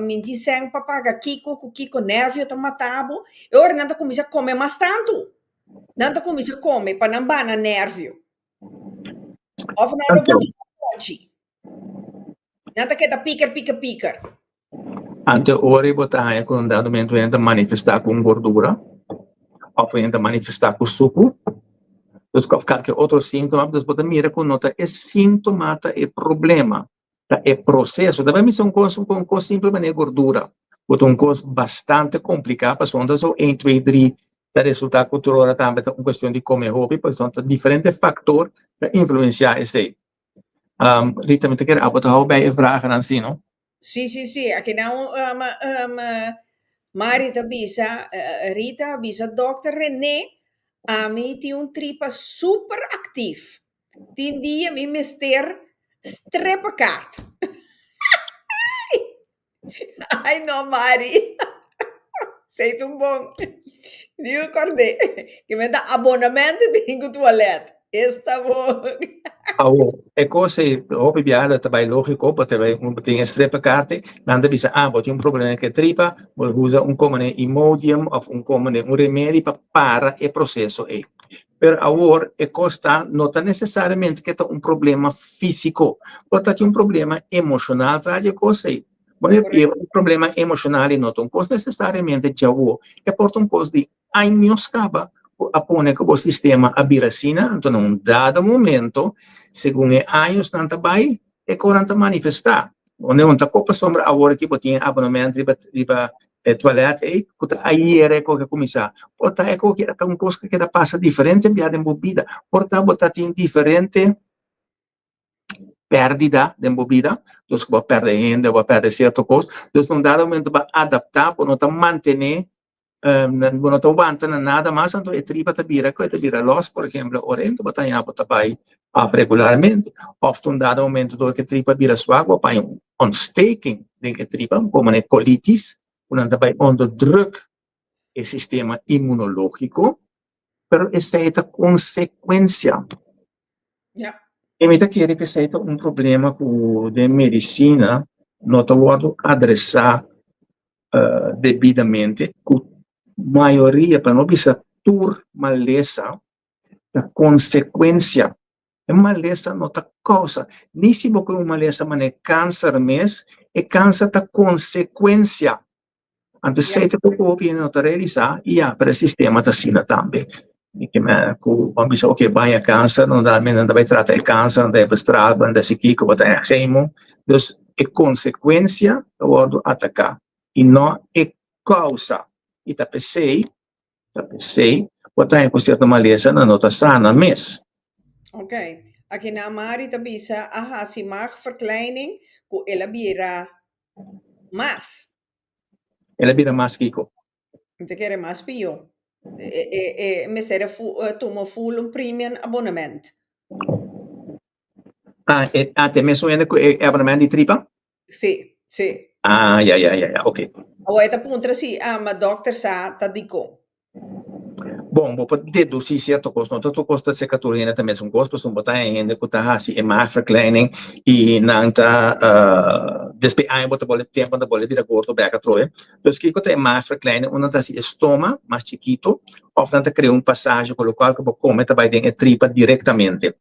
mi tin sèn pa paga kiko ku kiko nervio ta mata bo, e ora nan ta cuminsa come mas tantu, nan ta cuminsa come pa nan bana nervio. Of nan no por konchi. Nan ta keda piker, piker, piker. Anto ora bo ta haña ku un dado momento hende ta manifestá ku un gordura òf hende ta manifestá ku suku, dus òf kalke otro síntoma, dus bo ta mira ku no ta e síntoma ta e problema, ta e proseso. Ta bai mester un kos un kos simpel manera gordura, ku ta un kos bastante kompliká pasobra no ta so een, twee, drie ta resultá ku tur ora tambe ta un kuestion di kome hopi, pasobra ta diferente faktor ta influensiá esei. Rita, mi ta kere abo ta hou bij e vragennan si, no? Sí, sí, sí. Aki nan Mari ta bisa, Rita a bisa Dòkter René, ami tin un tripa super aktif. Tin dia mi mester strepakaart. Ai no Mari. Esei ta un bon. Ni mi kord'é. Ke men ta abonament tin ku tualet. Esta bon. Awor, e kos ei hopi biaha lo ta bai lógiko, bo ta bai bo tin e strepakaart, nan ta bisa, ah, bo tin un problema ku e tripa, bo usa un komane Imodium òf un komane un remedi pa para e proseso ei. Pero awor e kos ta, no ta nesesariamente ke ta un problema físiko, por ta tin un problema emoshonal tras di e kos ei. Bo no e un problema emoshonal ei no ta un kos nesesariamente djawo, e por ta un kos di años kaba ku a pone ku bo sistema a bira asina, anto na un dado momento, segun e añosnan ta bai, e konan ta manifestá. Bo no ta kopa pasobra awor aki bo tin e abonement riba riba e toilet ei ku ta ayer e koke a kuminsá. Por ta e koke ta un kos ku keda pasa diferente bia den bo bida. Por ta bo ta tin diferente pèrdida den bo bida, dus ku bo a pèrdè hende, bo a pèrdè sierto kos. Dus na un dado momento bo a adaptá, bo no ta mantené Bo no ta wanta na nada mas, anto e tripa ta bira ku e ta bira lòs. Por ehemplo, ora ento bo ta haña bo ta bai af regularmente, òf ta un dado momento dor ku e tripa bira swak bo paña un ontsteking den e tripa, komo e kolitis, ku nan ta bai onderdruk e sistema inmunológiko, pero esei ta konsekuensia. E mi ta kere ku esei ta un problema ku den medisina no ta wòrdu adresá debidamente, ku mayoria, pa no bisa tur malesa ta konsekuensia. E malesa no ta kousa. Ni si bo kohe un malesa manera kanser mes, e kanser ta konsekuensia. Anto esei ta poko hopi hende no ta realisá i ya, pero e sistema ta asina tambe. Mi ke mester ku bo a bisa oke baña kanser, no ta nan ta bai trata e kanser, nan ta bai bestraal, nan ta hasi kiko, bo ta haña chemo. Dus e konsekuensia ta wòrdu ataká i no e kousa. I ta p'esei, ta p'esei bo ta haña ku sierto malesa nan no ta sana mes. Ok. Aki nan Mari ta bisa a hasi maagverkleining ku el a bira mas. El a bira mas kiko? Mi ta kere mas pió. E e e mester a fu tuma full un premium abonnement. Ah, e, ah, te mesun hende ku e abonnement di tripa? Sí, sí. Ah, ya, ya, ya, ya, ok. Awor e ta puntra si ama dokter sa ta dikon. Bon, bo por dedusí sierto kos. No ta tur kos ta seka tur hende ta mesun kos, pasobra bo ta haña hende ku ta hasi e maagverkleining i nan ta despues aña bo ta bolbe tempu nan ta bolbe bira gordo bèk atrobe. Dus kiko ta e maagverkleining? Unda nan ta hasi e stoma mas chikitu òf nan ta krea un pasaje ku lokual ku bo kome ta bai den e tripa direktamente.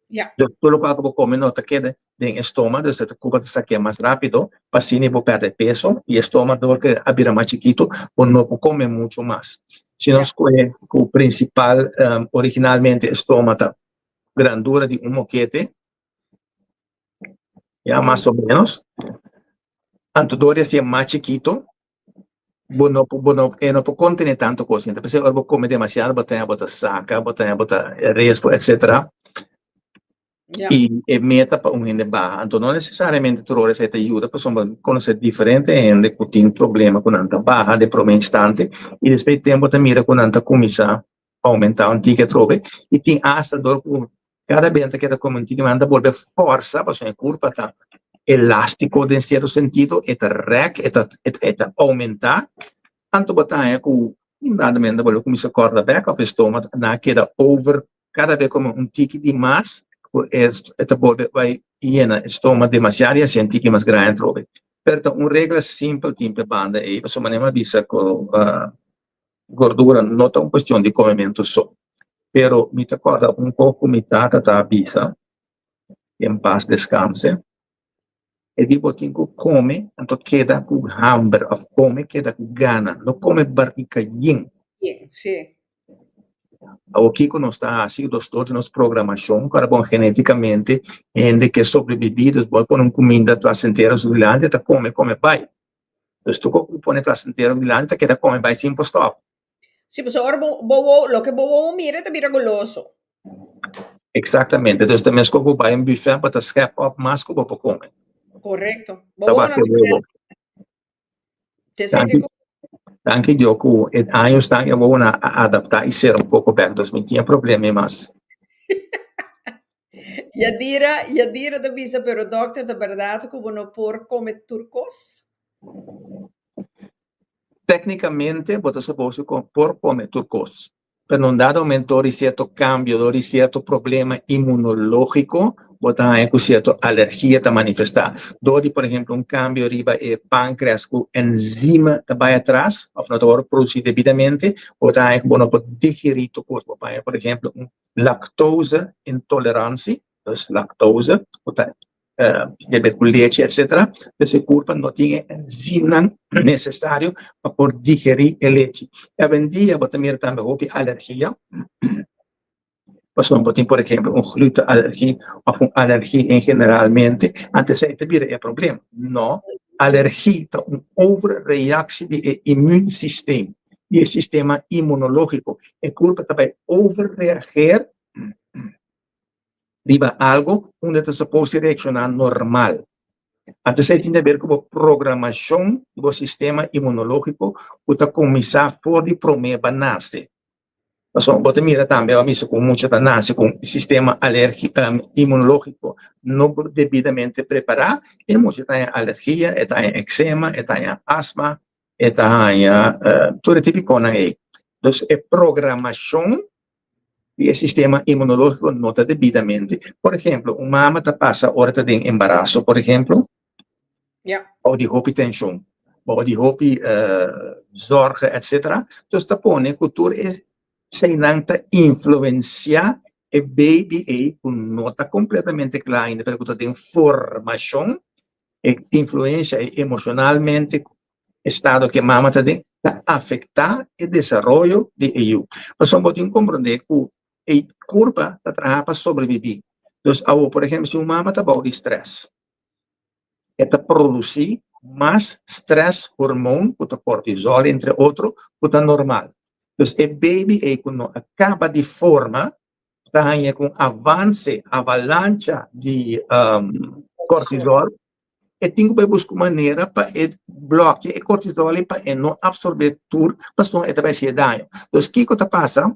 Ja. Dus tur lokual ku bo kome no ta keda den e stoma, dus e ta kuba ta sakia mas rápido, pa asina bo pèrdè peso i e stoma dor ku a bira mas chikitu bo no por kome muchu mas. Si nos kohe ku prinsipal originalmente e stoma ta grandura di un mokete, ya mas o ménos, anto dor di hasié mas chikitu Bo no por, bo no, e no por contené tanto cos. Entonces, p'esei ora bo come demasiado, bo ta bo ta saca, bo ta bo ta respo, etcétera. Ja. I e meta pa un hende baha. Anto no necesariamente tur ora esei ta yuda, pasobra bo conoce diferente hende cu tin problema cu nan ta baha den prome instante i despues di tempo ta mira cu nan ta cuminsa aumentá un tiki atrobe i tin asta dor ku kada bes nan ta keda kome un tiki mas nan ta bolbe fòrsa pasobra e kurpa ta elástiko den sierto sentido e ta rèk e ta e ta oumentá anto bo ta haña ku un dado momento bo lo kuminsá kòrda bèk òf e stoma nan a keda over kada bes kome un tiki di mas ku e ta bolbe bai yena e stoma demasiado i hasi un tiki mas grandi atrobe pero ta un regla simpel tin pa e banda ei pasobra manera mi a bisa ku Gordura no ta un cuestion di comementu so, pero mi ta corda un poco cu mi tata ta bisa. En paz descanse. E di bo tin ku kome anto keda ku hamber òf kome keda ku gana, no kome barika yen. Yen, sí. Awor kiko nos ta hasi? Nos dor di nos programashon ku bon genétikamente hende ke sobrebibí, dus bo a pone un kuminda plasentero su dilanti e ta kome kome bai. Dus tur kos ku bo pone plasentero dilanti ta keda kome bai sin por stòp. Sí, pasobra ora bo bo wou loke bo wou mira ta bira goloso. Exactamente, dus ta meskos bo bai un buffet bo ta schep op mas ku bo por kome. Korekto. Bo Ta wou wak na e wou. Te senti Danki, ku danki Dios ku e añosnan e wounan a adaptá i sera un poko bèk, dus mi tin e problema ei mas. Yadira, Yadira ta bisa, pero dòkter ta bèrdat ku bo no por kome tur kos? Téknikamente bo ta suposo ku por kome tur kos, pero na un dado momento dor di sierto kambio, dor di sierto problema inmunológiko, bo ta haña ku sierto alergia ta manifestá. Dor di por ehemplo un kambio riba e pánkreas ku enzima ta bai atras òf no ta wòrdu produsí debidamente, bo ta haña ku bo no por digerí tur kos. Bo por haña por ehemplo un lactose intolerantie, dus lactose ku ta bebe ku lechi etcetera, dus e kurpa no tin e enzimnan nesesario pa por digerí e lechi. Awendia bo ta mira tambe hopi alergia, pasobra bo tin por ehemplo un glutenalergie òf un alergie en generalmente, anto esei ta bira e problema. No, alergie ta un overreactie di e immuunsysteem, di e sistema inmunológiko. E kurpa ta bai overreageer riba algo unda ta supos di reakshoná normal. Anto esei tin di aber ku bo programashon di bo sistema inmunológiko ku ta kuminsá for di promé bo a nase. Pasobra bo ta mira tambe a bisa ku mucha ta nase ku un sistema inmunológiko no debidamente prepará, e mucha ta haña alergia, e ta haña eksema, e ta haña asma, e ta haña tur e tipikonan ei. Dus e programashon di e sistema inmunológiko no ta debidamente. Por ehemplo, un mama ta pasa ora ta den embaraso, por ehemplo, bou di hopi tenshon, bou di hopi zorgen, etcetera. Dus ta pone ku tur e eseinan ta influensiá e baby ei ku no ta kompletamente kla ainda, pero ku ta den formashon, e influensia ei emoshonalmente estado ku e mama ta den ta afektá e desaroyo di e yu. Pasobra bo tin komprondé ku e kurpa ta traha pa sobrebibí. Dus awor, por ehempel, si un mama ta bou di strès, e ta produsí mas strès hormoon, ku ta kortisol entre otro, ku ta normal. Dus e baby ei ku no a kaba di forma ta haña ku un avanse, avalancha di kortisol. E tin ku bai buska un manera pa e blòkia e kortisol ei pa e no apsorbé tur, pasobra e ta bai hasié daño. Dus kiko ta pasa?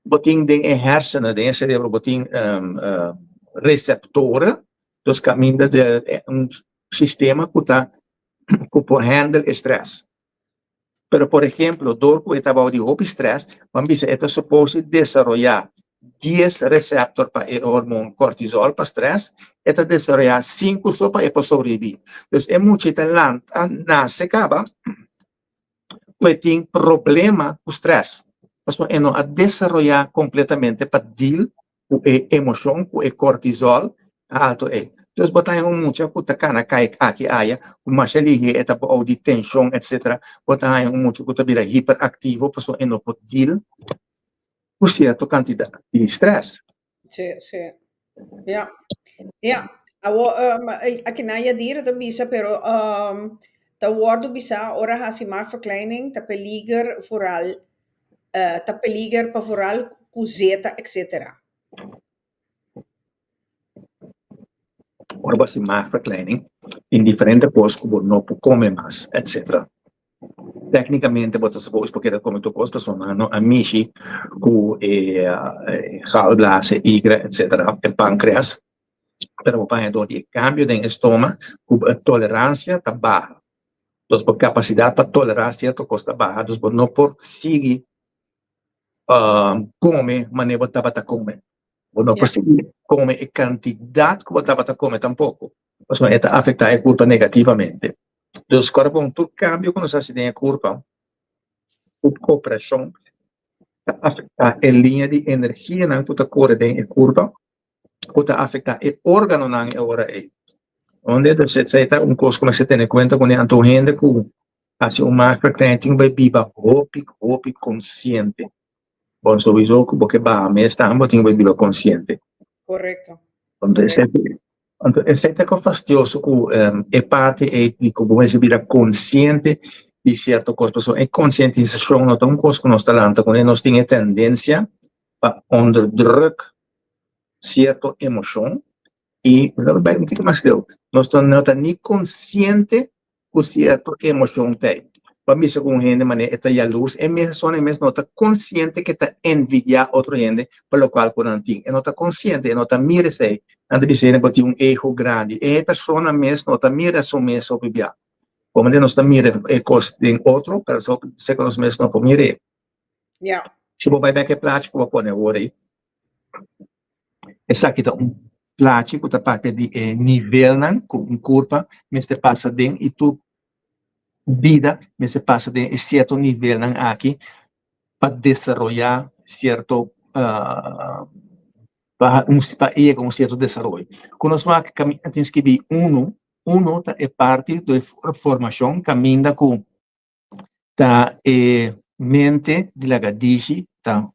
Bo tin den e hersenen, den e serebro bo tin reseptoren, dus kaminda di un sistema ku ta ku por handle e strès. Pero por ehemplo, dor ku e ta bou di hopi strès, bo a bisa e ta supos di desaroyá dies reseptor pa e hormon kortisol pa strès, e ta desaroyá sinku so pa e por sobrebibí. Dus e mucha ta lanta, nase kaba ku e tin problema ku strès, pasobra e no a desaroyá kompletamente pa deal ku e emoshon ku e kortisol alto ei. Dus bo ta haña un mucha ku ta kana kai aki aya, ku masha lihé e ta bou di tenshon etsetera. Bo ta haña un mucha ku ta bira hiperaktivo pasobra e no por deal ku sierto kantidat di strès. Sí, sí. Ja. Ja. Awo, um, akinan Yadira ta bisa, pero um, ta wordo bisa ora hasi maagverkleining ta peliger vooral ta peliger pa vooral ku zeta etc. Ora bo hasi maagverkleining tin diferente kos ku bo no por kome mas etc. Teknikamente bo ta supos por keda kome tur kos pasobra nan no a mishi ku e galblaas, e igra etc. E pankreas pero bo por haña dor di e kambio den e stoma ku bo toleransia ta baha. Dus bo kapasidat pa tolerá sierto kos ta baha, dus bo no por sigui kome manera bo tabata kome. Bo no por sigui kome e kantidat ku bo tabata kome tampoko, pasobra e ta afektá e kurpa negativamente. Dus kòrda bon, tur kambio ku nos hasi den e kurpa ku operashon ta afektá e liña di energianan ku ta kore den e kurpa. Ku ta afektá e órganonan e ora ei. Onde dus esei ta un kos ku mester tene kuenta kuné. Anto hende ku hasi un maagverkleining tin ku bai biba hopi hopi konsiente. Bon souiso ku bo ke baha mes tambe bo tin ku bai biba konsiente. Korekto. Anto esei anto esei ta kon fastioso ku e parti ei di ku bo mester bira konsiente di sierto kos pasobra e konsientisashon no ta un kos ku nos ta lanta kuné nos tin e tendensia pa onderdruk sierto emoshon i lo bai un tiki mas leu nos ta no ta ni konsiente ku sierto emoshon ta ei. Bo a bisa ku un hende manera e ta yalurs, e mes persona e mes no ta konsiente ku e ta envidiá otro hende pa lokual ku nan tin. E no ta konsiente, e no ta mira esei. Nan ta bisa hende bo tin un ego grandi. E persona mes no ta mira su mes hopi bia. Komo nos ta mira e kos den otro, pero seka nos mes no por mir'é. Ja. Si bo bai bek e plachi ku bo a pone awor ei, esaki ta un plachi ku ta papia di e nivelnan ku un kurpa mester pasa den i tur bida mester pasa den e sierto nivelnan aki pa desaroyá sierto pa pa yega un sierto desaroyo. Ku nos wak kaminda tin skibí unu, unu ta e parti di formashon kaminda ku ta e mente di lagadishi ta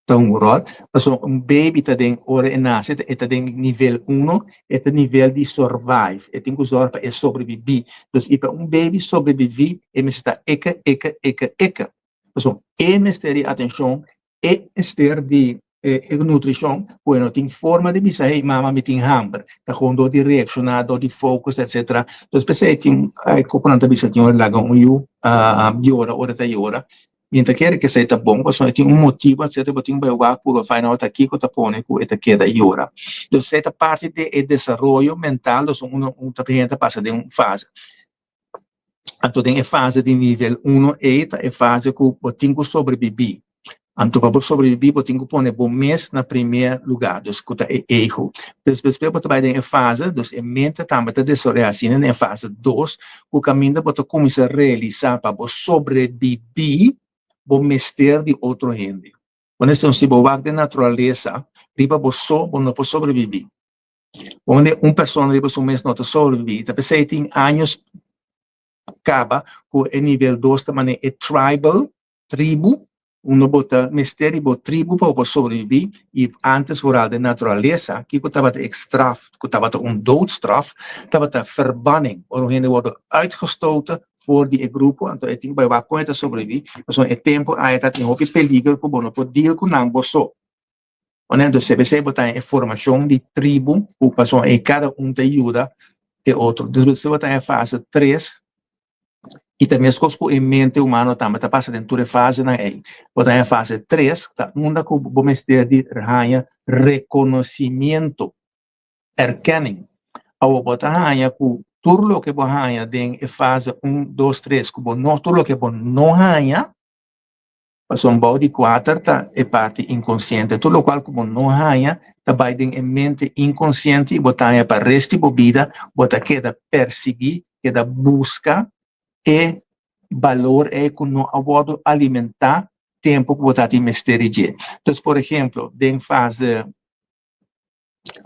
ta un ròl, pasobra un baby ta den ora e nase e ta den nivel uno, e ta nivel di survive, e tin ku zòrg pa e sobrebibí. Dus i pa un baby sobrebibí e mester ta eke eke eke eke. Pasobra e mester di atenshon, e mester di e nutrishon ku e no tin forma di bisa hey mama mi tin hamber, ta gewoon dor di reakshoná, dor di focus etcetera. Dus p'esei tin ku nan ta bisa tin ora laga un yu yora ora ta yora. Mi ta kere ku esei ta bon pasobra e tin un motibu etcetera bo tin ku bai wak puru find out ta kiko ta pone ku e ta keda yora. Dus esei ta parti di e desaroyo mental dus un ta hende ta pasa den un fase. Anto den e fase di nivel uno ei ta e fase ku bo tin ku sobrebibí. Anto pa bo sobrebibí bo tin ku pone bo mes na primer lugá, dus ku ta e ego. Despues bo ta bai den e fase, dus e mente tambe ta desaroyá asina den e fase dos, ku kaminda bo ta kuminsá realisá pa bo sobrebibí bo mester di otro hende. Bo neston si bo wak den naturalesa riba bo so bo no por sobrebibí. Pone un persona riba su mes no ta sobreviví. Ta p'esei tin años kaba ku e nivel dos ta manera e tribal, tribu, unda bo ta mester di bo tribu pa bo por sobreviví i antes vooral den naturalesa kiko tabata e straf ku tabata un doodstraf tabata verbanning ora un hende wòrdu uitgestoten for di e grupo anto e tin ku bai wak kon e ta sobreviví pasobra e tempu aya ta tin hopi peligro ku bo no por deal ku nan bo so. Wanneer de CBC bo ta e formacion di tribu cu pasobra e cada un ta yuda e otro. Dus bo ta e fase tres y ta mescos cu e mente humano tambe ta pasa den tur e fasenan ey. Bo ta e fase tres ta unda cu bo mester di haña reconocimiento, erkenning. Awor bo ta haña cu tur loke bo haña den e fase un, dos, tres cu bo no tur loke bo no haña, Pasobra bou di kuater ta e parti inkonsiente. Tur lokual ku bo no haña ta bai den e mente inkonsiente i bo ta haña pa rest di bo bida bo ta keda persiguí, keda buska e balor ei ku no a wòrdu alimentá tempu ku bo ta tin mester di dje. Dus por ehemplo den fase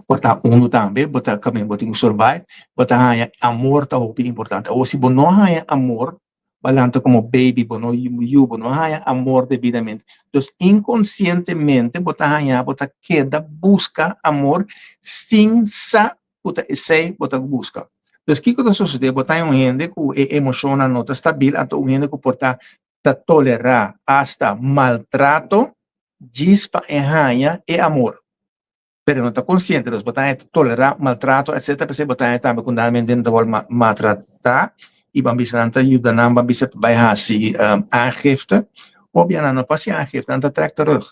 Bo ta unu tambe, bo ta kaminda bo tin ku survive, bo ta haña amor ta hopi importante. Awor si bo no haña amor, bo a lanta komo baby, bo no yu, bo no haña amor debidamente. Dus inkonsientemente bo ta haña bo ta keda buska amor sin sa ku ta esei bo ta buska. Dus kiko ta sosodé? Bo ta haña un hende ku e emoshonnan no ta stabil, anto un hende ku por ta ta tolerá asta maltrato djis pa e haña e amor. Pero e no ta konsiente, dus bo ta haña ta tolerá maltrato etcetera, p'esei bo ta haña tambe ku nan hende ta wòrdu maltratá i ban bisa nan ta yuda nan, ban bisa pa bai hasi aangifte. Obia nan no por hasi aangifte, nan ta trèk terug.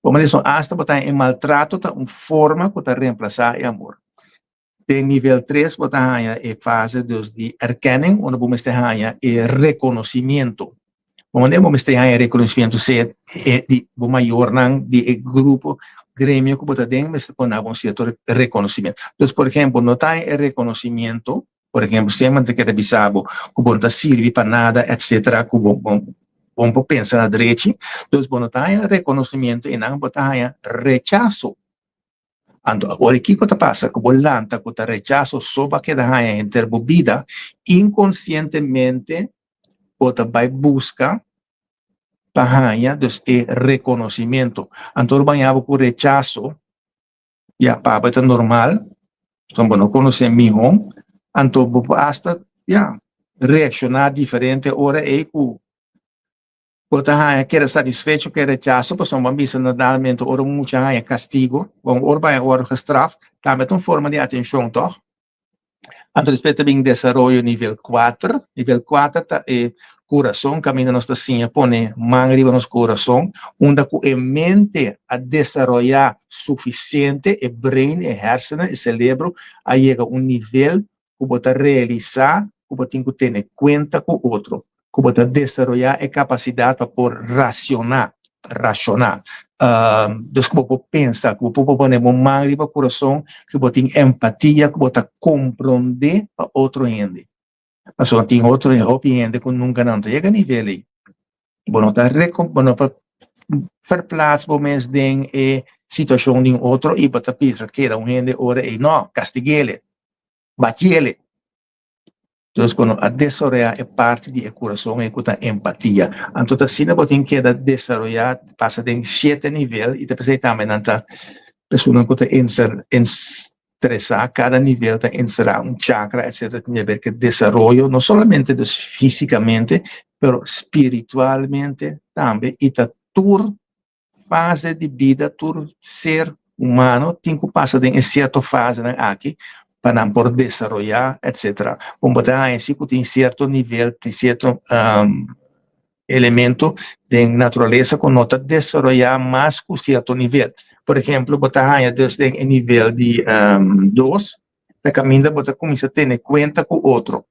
Bo mester son asta bo ta haña e maltrato ta un forma ku ta remplasá e amor. Den nivel tres bo ta haña e fase dus di erkenning unda bo mester haña e reconocimiento. Bo manera bo mester haña e reconocimiento sea e di bo mayornan, di e grupo, gremio ku bo ta den mester pone bo un cierto reconocimiento. Dus por ehempel no ta haña e reconocimiento, por ehempel semper nan ta keda bisa bo ku bo no ta sirbi pa nada etcetera ku bo bo no por pensa na drechi, dus bo no ta haña reconocimiento einan bo ta haña rechaso. Anto awor kiko ta pasa ku bo lanta ku ta rechaso so bo a keda haña henter bo bida, inkonsientemente bo ta bai buska pa haña dus e rekonosimento. Anto ora bo haña bo ku rechaso, ya pa bo e ta normal, pasobra bo no konosé mihó, anto bo por asta ya reakshoná diferente ora ei ku Bo ta haña keda satisfecho ku e rechaso pasobra bo a bisa naturalmente ora un mucha haña kastigo, bon ora bo haña wòrdu gestraft, tambe ta un forma di atenshon tòg? Anto despues ta bin desaroyo nivel kuater, nivel kuater ta e kurason kaminda nos ta siña pone man riba nos kurason unda ku e mente a desaroyá sufisiente, e brain, e hersenen, e selebro a yega un nivel ku bo ta realisá ku bo tin ku tene kuenta ku otro, ku bo ta desaroyá e kapasidat pa por rasioná, rashoná. Dus ku bo por pensa, ku bo por pone bo man riba kurason, ku bo tin empatia, ku bo ta komprondé pa otro hende. Pasobra tin otro hopi hende ku nunka nan ta yega nivel ei. Bo no ta bo no por verplaats bo mes den e situashon di un otro i bo ta bisa keda un hende ora ei, no, kastig'ele. Batiele. Dus ku no a desaroyá e parti di e kurason ei ku ta empatia. Anto ta asina bo tin keda desaroyá, pasa den shete nivel i ta p'esei tambe nan ta esunnan ku ta interesá, kada nivel ta enserá un chakra etcetera tin haber ku e desaroyo no solamente dus físikamente pero spiritualmente tambe i ta tur fase di bida tur ser humano tin ku pasa den e sierto fasenan aki pa nan por desaroyá etcetera. Bon bo ta haña si ku tin sierto nivel, tin sierto elemento den naturalesa ku no ta desaroyá mas ku sierto nivel. Por ehemplo bo ta haña dus den e nivel di dos ta kaminda bo ta kuminsá tene kuenta ku otro.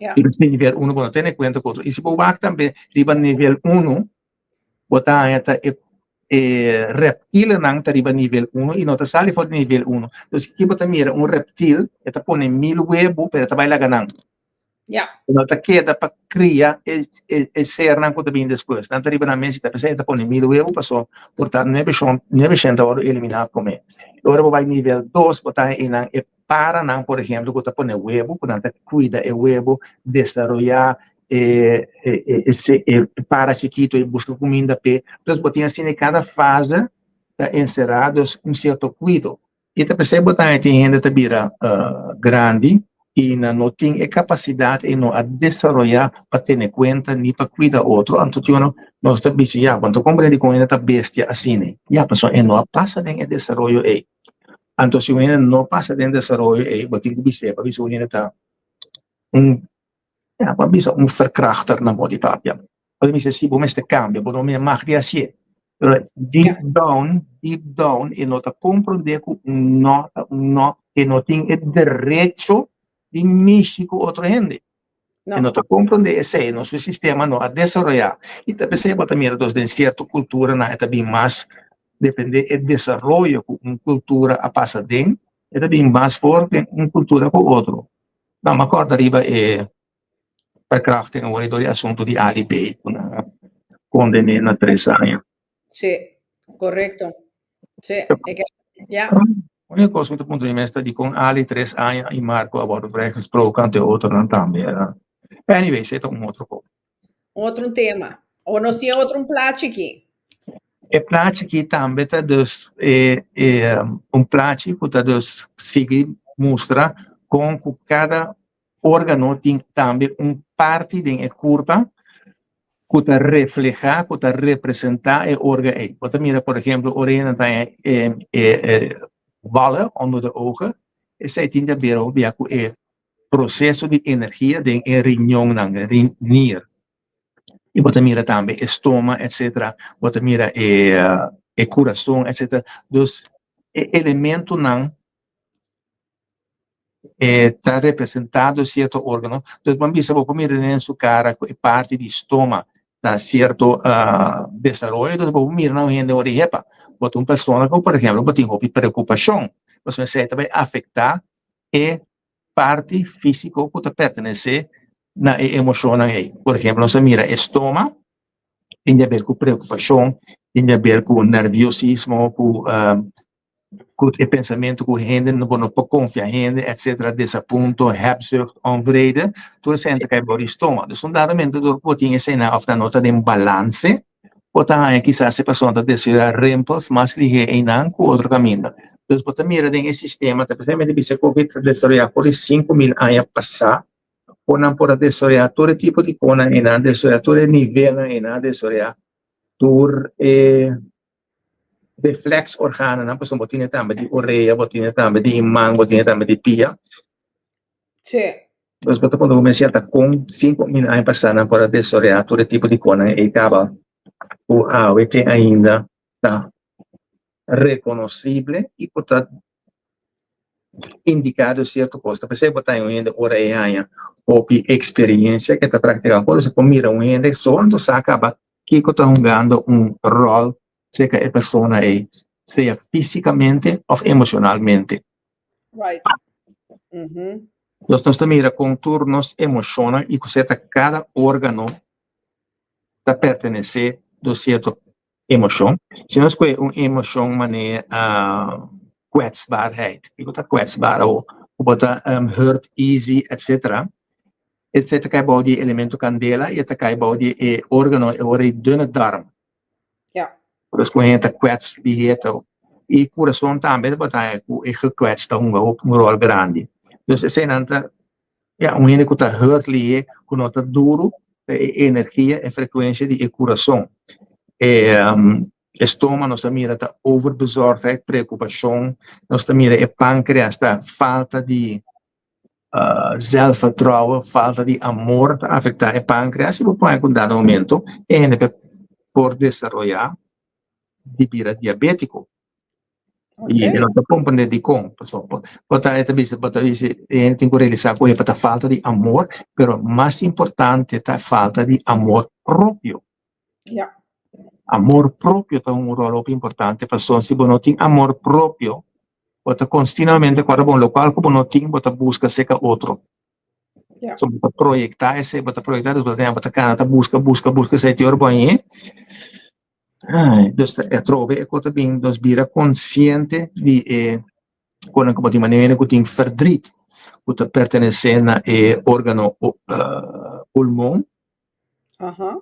Riba nivel uno bo no tene kuenta ku otro. I si bo wak tambe riba nivel uno Bo ta haña ta e e reptilenan ta riba nivel uno i no ta sali for di nivel uno. Dus ki bo ta mira un reptil e ta pone mil webu pero e ta bai laga nan. Ja. E no ta keda pa kria e e e sernan ku ta bini despues. Nan ta riba nan mes i ta p'esei e ta pone mil webu paso por ta nuebe shon nuebe shent ta wòrdu eliminá promé. Ora bo bai nivel dos bo ta haña einan e paranan por ehemplo ku ta pone webu ku nan ta kuida e webu desaroyá e e e para chikito y busca cuminda p'e. Entonces bo tin asina cada fase ta encerá dus un cierto cuido. Y ta p'esei bo ta tin hende ta bira grandi y nan no tin e capacidad y no a desaroyá pa tene cuenta ni pa cuida otro. Anto tin ora nos ta bisa ya bo no ta comprende dicon hende ta bestia asina. Ya pasobra e no a pasa den e desaroyo ey. Anto si un hende no pasa den desaroyo ey bo tin cu bis'é pa bisa un hende ta un Ya, bo a bisa un verkrachter na bo di papia. Bo ta bisa si bo mester kambia, bo no mag di hasié. Pero deep down, deep down e no ta komprondé ku un no ta un no, e no tin e derecho di mishi ku otro hende. E no ta komprondé esei, nos su sistema no a desaroyá. I ta p'esei bo ta mira dos den sierto kulturanan e ta bin mas dependé e desaroyo ku un kultura a pasa den, e ta bin mas for den un kultura ku otro. No, mi a kòrda riba e verkrachting awor dor di asuntu di Ali B. ku nan a kondené na tres aña. Sí, korekto. Sí, e ke, ya. Úniko kos ku mi ta puntra mi mes ta dikon Ali tres aña i Marco a wòrdu vrijgesproken anto e otronan tambe. Anyway, esei ta un otro kos. Un otro tema. O nos tin otro un plachi aki. E plachi aki tambe ta dus e e un plachi ku ta dus sigui mustra kon ku kada organo tin tambe un parti den e kurpa ku ta reflehá, ku ta representá e orga ei. Bo ta mira por ehemplo ora hende ta e e e wallen onder de ogen, esei tin di haber hopi ku e proceso di energia den e riñonnan, den nier. Y bo ta mira tambe e stoma, etcetera. Bo ta mira e e curason, etcetera. Dus e elementonan e ta representa door cierto organo. Dus bo a bisa bo por mira den su cara cu e parti di stoma ta cierto desaroyo. Dus bo por mira na un hende ora di hepa. Bo ta un persona cu por ehemplo bo tin hopi preocupacion. Pasobra esey ta bay afecta e parti físiko ku ta pertenesé na e emoshonnan ei. Por ehempel, nos a mira e stoma tin di aber ku preokupashon, tin di aber ku nerviosismo, ku. Ku e pensamentu ku hende no bo no por konfia hende etcetera, desapunto, hebzucht, onvrede, tur esei ta kai bou di stoma. Dus un dado momento dor ku bo tin eseinan òf nan no ta den balanse, bo ta haña kisas e persona ta desaroyá rimpels mas lihé einan ku otro kaminda. Dus bo ta mira den e sistema ta precisamente bisa ku ta desaroyá for di 5000 aña pasá, kon nan por a desaroyá tur e tipo di konan einan, desaroyá tur e nivelnan einan, desaroyá tur e reflexorganonan, pasobra bo tine tambe di orea, bo tine tambe di man, bo tine tambe di pia. Sí. Dus bo ta puntra bo mes si ata kon 5000 aña pasá nan por a desaroyá tur e tipo di konan ei kaba ku awe te ainda ta rekonosible i ku ta indiká di sierto kos. Ta p'esei bo ta haña un hende ora e haña hopi eksperensia ke ta praktiká kos, bo por mira un hende so anto sa kaba kiko ta hungando un ròl serka e persona ei, sea físikamente òf emoshonalmente. Right. Mhm. Nos nos ta mira kon tur nos emoshonnan i ku sierta kada órgano ta pertenesé do sierto emoshon. Si nos kohe un emoshon manera kwetsbaarheid, kiko ta kwetsbaar awor? Ku bo ta hurt easy etcetera, esei ta kai bou di e elemento kandela i e ta kai bou di e órgano e ora di dunne darm. Ja. Por eso ku hende ta kwets lihé ta i kurason tambe bo ta haña ku e gekwets ta hunga un ròl grandi. Dus eseinan ta Ya, un hende ku ta hurt lihé, ku no ta duru, ta e energia, e frekuensia di e kurason. E e stoma nos ta mira ta overbezorgdheid, preokupashon, nos ta mira e pankreas ta falta di zelfvertrouwen, falta di amor ta afektá e pankreas i bo por haña ku un dado momento e hende por desaroyá di bira diabétiko. I e no ta comprende dikon. Pasobra bo ta e ta bisa bo ta bisa e hende tin ku realisá ku e ta falta di amor, pero mas importante ta falta di amor propio. Ja. Amor propio ta un ròl hopi importante pasobra si bo no tin amor propio bo ta kontinuamente kòrda bon lokual ku bo no tin bo ta buska serka otro. Ja. So bo ta proyektá esei bo ta proyektá dus bo ta bo ta kana ta buska buska buska esei te ora bo hañ'é. Ai, dus atrobe e kos ta bin nos bira konsiente di e konan ku bo tin manera ku tin verdriet ku ta pertenesé na e órgano pulmon. Aha.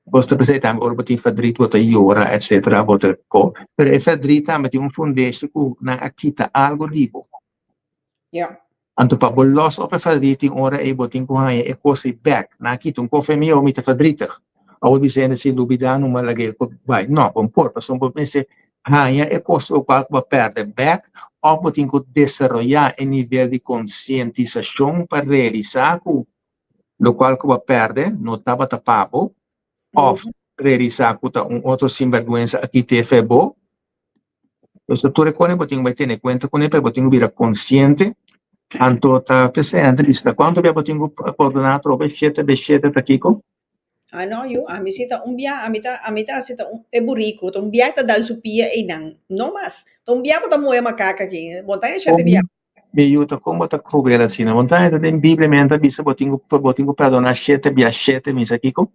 Bo ta pensá tambe ora bo tin verdriet bo ta yora etcetera bo ta ko, pero e verdriet tambe tin un fundeshi ku nan a kita algo di bo. Ja. Anto pa bo los op e verdriet tin ora ei bo tin ku haña e kos ei bèk. Nan a kita un kofe mi, mi ta verdrietig. Awor bisa hende si lubidá numa laga e kos bai. No, bo no por, pasobra bo mester haña e kos lokual ku bo a pèrdè bèk òf bo tin ku desaroyá e nivel di konsientisashon pa realisá ku lokual ku bo a pèrdè no tabata pa bo òf realisá ku ta un otro sinbèrgwensa a kit'é fe bo. Entonces tur e kos bo tin ku bai tene kuenta kuné pero bo tin ku bira konsiente. Anto ta p'esei nan ta bisa ta kuantu bia bo tin ku pordoná atrobe? Shete be shete ta kiko? Ah no yu, ami si ta un bia, ami ta ami ta hasi ta un e buriku, ta un bia ta dal su pia einan, no mas. Ta un bia bo ta muhe makaka aki, bo ta haña shete bia. Mi yu ta kon bo ta kruel asina? Bo ta haña den Biblia mi ta bisa bo tin ku bo tin ku perdoná shete bia shete, mi sa kiko?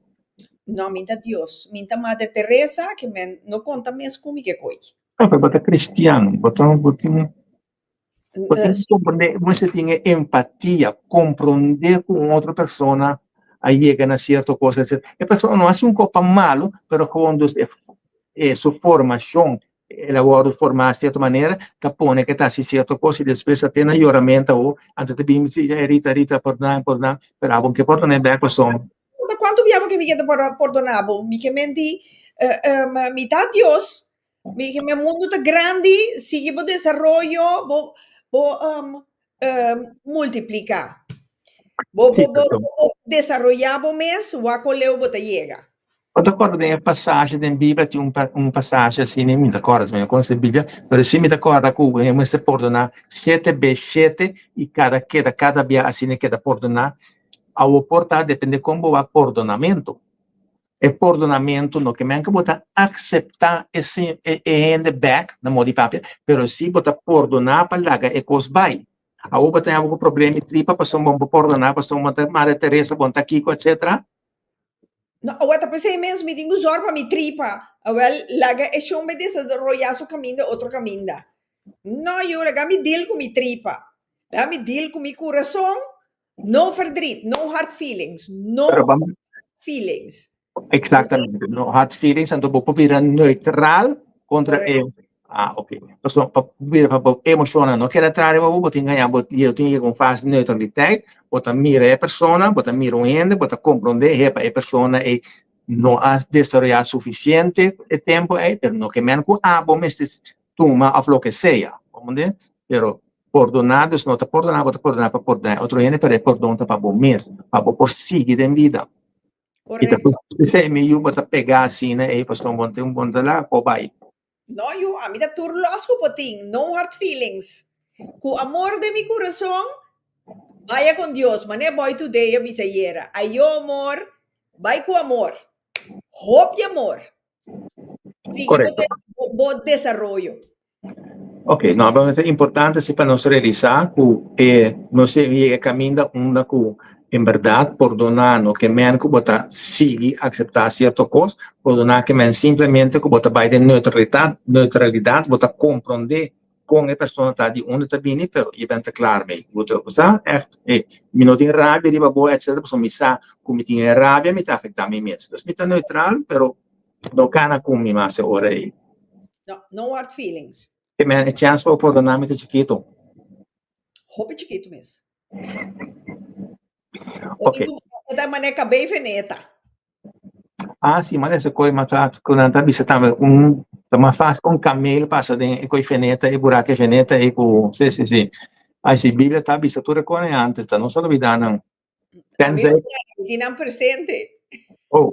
No, mi ta Dios, mi ta Madre Teresa ke men no konta mes ku mi ke koy. No, pero bo ta kristian, bo ta bo tin bo tin ku komprendé, bo mester tin e empatia, komprendé ku un otro persona a yega na sierto kos, etcetera. E persona no hasi un kos pa malu, pero gewoon dus e su formashon El a wòrdu formá sierto manera, ta pone ke ta hasi sierto kos i despues ta tene yoramentu awo, anto ta bin si e Rita, Rita, pordoná mi, pordoná mi, pero abo ke pordoná bèk pasobra. Ta kuantu bia bo ke mi ke ta pordoná bo? Mi ke menti mi ta Dios, mi ke mi mundu ta grandi, sigui bo desaroyo, bo bo multipliká. Bo bo bo bo desaroyá bo mes, wak kon leu bo ta yega. Bo ta kòrda den e pasashi den Biblia tin un un pasashi asina mi ta kòrda si mi no konosé Biblia pero si mi ta kòrda ku e mester pordoná shete be shete i kada keda kada bia asina e keda pordoná awor por ta depende kon bo wak pordonamentu e pordonamentu no ke men ku bo ta akseptá e e hende bèk na modo di papia pero si bo ta pordoná pa laga e kos bai awor bo ta haña bo ku problema di tripa pasobra bo no por pordoná pasobra bo ta Madre Teresa bo no ta kiko etcetera. No, awor ta p'esei mes mi tin ku zòrg pa mi tripa. Awel, laga e shon bai desaroyá su kaminda otro kaminda. No yu, laga mi deal ku mi tripa. Laga mi deal ku mi kurason. No verdriet, no hard feelings, no Pero vamos, feelings. Exactamente, no hard feelings, anto bo por bira neutral contra e. Correcto. Ah, ok. Paso pa bira pa bo emocionnan no keda traha riba bo, bo tin gaña bo yo tin yega un fase di neutraliteit, bo ta mira e persona, bo ta mira un hende, bo ta comprende hepa e persona ei no a desaroya suficiente e tempo ei, pero no ke men ku abo mester tuma of loke sea, comprende? Pero pordoná, dus no ta pordoná, bo ta pordoná pa pordoná e otro hende, pero e pordon ta pa bo mes, pa bo por sigui den bida. I ta Correcto. p'esei mi yu bo ta pegá asina ei, pasobra bo no tin un bon tela, por bai. No yu, ami ta tur los ku bo tin, no hard feelings. Ku amor den mi kurason, baya con Dios, mane Boy Today a bisa ayera, ayo amor, bai ku amor, hopi amor. Sigui bo, Correcto. bo desaroyo. Ok, no, pero ta importante si pa nos realisá ku e nos a yega kaminda unda ku en bèrdat pordoná no ke men ku bo ta sigui akseptá sierto kos, pordoná ke men simplemente ku bo ta bai den neutralitat, neutralidat, bo ta komprondé kon e persona ta, di unda ta bini, pero je bent er klaar mee. Bo ta sa ègt, e mi no tin rabia riba bo etcetera, pasobra mi sa ku mi tin e rabia mi ta afektá mi mes. Dus mi ta neutral, pero no kana ku mi mas e ora ei. No, no hard feelings. Ke men e chèns pa bo pordoná mi ta chikitu. Hopi chikitu mes. Ok. E ta manera kabei veneta. Ah, si, mane ese koi mata ku nan ta bisa tambe un ta mas fácil un kameel pasa den e koi feneta e burake feneta e ku si si si. Ai si Biblia ta bisa tur e kos antes ta no sa lubida nan. Ami no mi tin nan presente. Oh.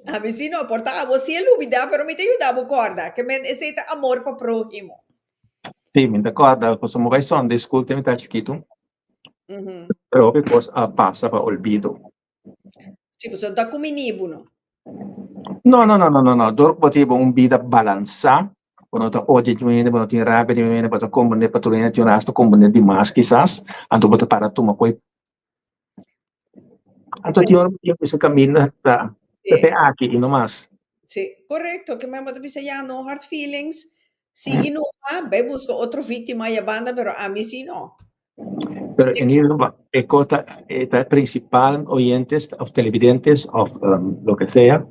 Ami si no, por ta abo si e lubida pero mi ta yuda bo korda ke men esei ta amor pa prohimo. Si, mi ta korda pasobra mi bai Sunday school te mi ta chikitu. Pero hopi kos a pasa pa olvido. Si, pasobra ta kumini bo no. No, no, no, no, no, no. Dor ku bo tin un bida balansá, bo no ta odia di un hende, bo no tin rabia di un hende, bo ta komprendé pa tur hende, tin un ras ta komprendé dimas kisas, anto bo ta para tuma koe. Anto tin ora bo tin ku bisa kaminda ta ta te aki i no mas. Si, korekto. Ke men bo ta bisa ya no hard feelings, sigui numa, bai buska otro víktima ya banda, pero ami si no. Pero en ieder geval, e cos ta, e ta principal oyentes of televidentes of lo que sea,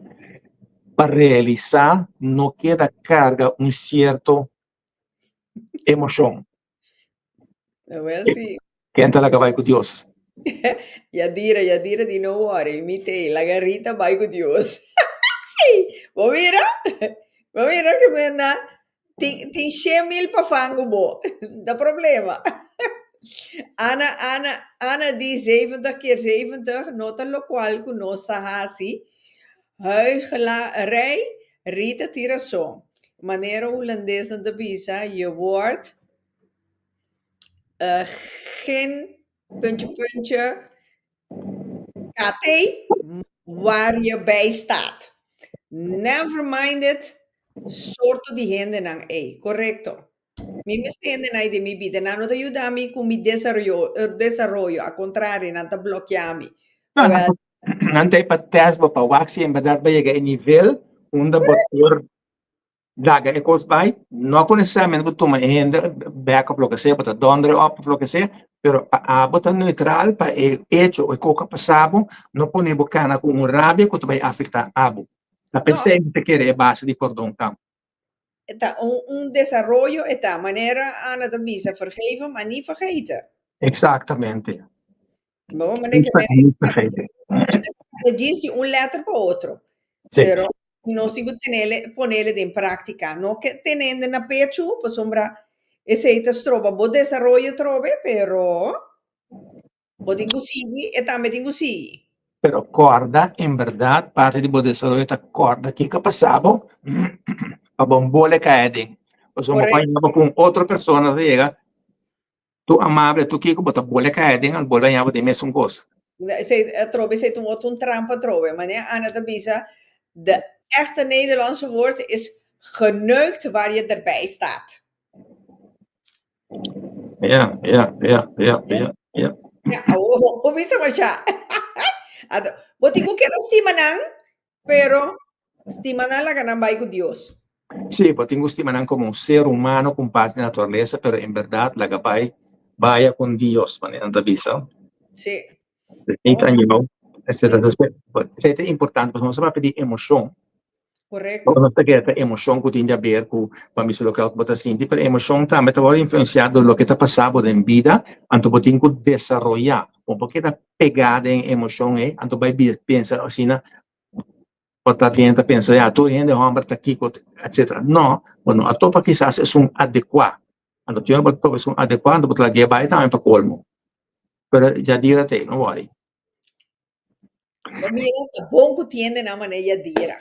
pa realisa no keda carga un cierto emocion. Wel, sí. Ken ta laga bai cu Dios? Yadira, Yadira di no worry, mi t'ei, laga Rita bai cu Dios. Bo mira? Bo mira que menda? Tin, tin 100.000 pa fangu bo. Da problema. Ana, Ana, Ana di 70 keer 70, no ta locual cu nos sa haci. Huichelarij, Rita tin razon. Manera Hulandesnan ta bisa, je wordt geen puntje puntje KT waar je bij staat. Never mind it, sorto di hendenan ei. Correcto. Mi mester hendenan ei den mi bida. Nan no ta yuda mi cu mi desaroyo, desaroyo. Al contrario, nan ta blokea mi. No, nan, nan ta ei pa test bo, pa wak si en berdad bo yega e nivel unda bo por Laga e kos bai, no ku nesesariamente bo tuma e hende bek of loke sea, bo ta donder e op of loke sea, pero pa abo ta neutral pa e hecho o e kos ku a pasa bo no pone bo kana ku un rabia ku ta bai afekta abo. Ta p'esei mi ta kere e base di pordon ta. E ta un un desaroyo e ta, manera Ana ta bisa, vergeven maar niet vergeten. Exactamente. Bo manera Niet ke niet vergeten. Djis di un letter pa otro. Sí. Pero nos tin ku tenele, ponele den práktika. No ke tenende na pechu, pasobra esei ta stroba bo desaroyo trobe, pero bo tin ku sigui, e tambe tin ku sigui. Pero kòrda, en bèrdat, parti di bo desaroyo ta kòrda kiko a pasa bo pa bo bole kai aden. Pasobra bo Korekto. haña bo ku un otro persona ta yega Tu amable, tu kiko bo ta bole kai aden al bolbe haña bo den mesun kos. Esei atrobe, esei ta un otro un trampa atrobe. Manera Ana ta bisa, de echte Nederlandse woord is geneukt waar je erbij staat. Ja, ja, ja, ja, ja, ja. Ja, awor bo bisa masha. Anto, bo tin ku keda stima nan, pero stima nan laga nan bai ku Dios. Sí, bo tin ku stima nan komo un ser humano ku un parti di naturalesa, pero en bèrdat laga bai baya kon Dios, manera nan ta bisa. Sí. Etcetera. Esei ta importante pasobra nos ta papia di emoshon. Korekto. Nos ta kere ta emoshon ku tin di aber ku pa bisa loke bo ta sinti, pero emoshon tambe ta wòrdu influensiá dor loke ta pasá bo den bida, anto bo tin ku desaroyá. Bo por keda pegá den e emoshon ei, anto bai pensa asina, Bo ta tin ta pensa, ya, tur hende hòmber ta kiko, etcetera. No, bo no a topa kisas esun adekuá. Anto tin ora bo ta topa esun adekuá, anto bo ta lag'é bai tambe pa kolmo. Pero Yadira t'ei, no wòri. Bo mira, ta bon ku tiende nan manera Yadira.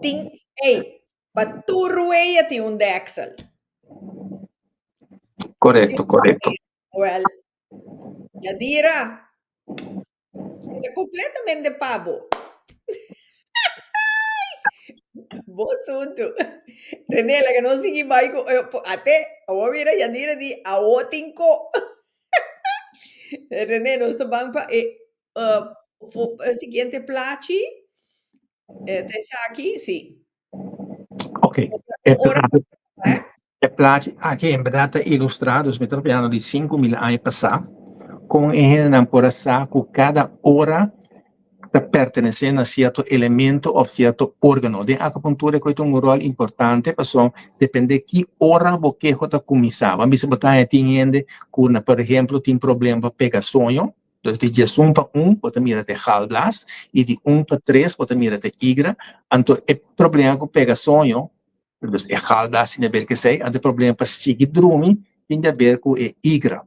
Tin, ey, pa tur rueya tin un dèksel. Korekto, korekto. Wèl, Yadira, E ta completamente pa bo. Bo asunto. René, laga nos sigui bai ku eh, ate, awor mira Yadira di awo tin ko. René, nos ta ban pa e uh, e siguiente plachi. Eh, ta esaki, sí. Ok. E plachi, e plachi aki en berdad ta ilustra, dus mi ta papiando di 5000 aña pasá, kon e hendenan por a sa ku kada ora ta pertenesé na sierto elemento òf sierto órgano. Den akupuntura e koi ta un ròl importante pasobra dependé ki ora bo keho ta kuminsá. Ban bisa bo ta haña tin hende ku na por ehemplo tin problema pa pega soño. Dus di 11 pa un bo ta mira te galblaas i di un pa tres bo ta mira te igra. Anto e problema ku pega soño, dus e galblaas tin di aber ku esei, anto e problema pa sigui drumi tin di aber ku e igra.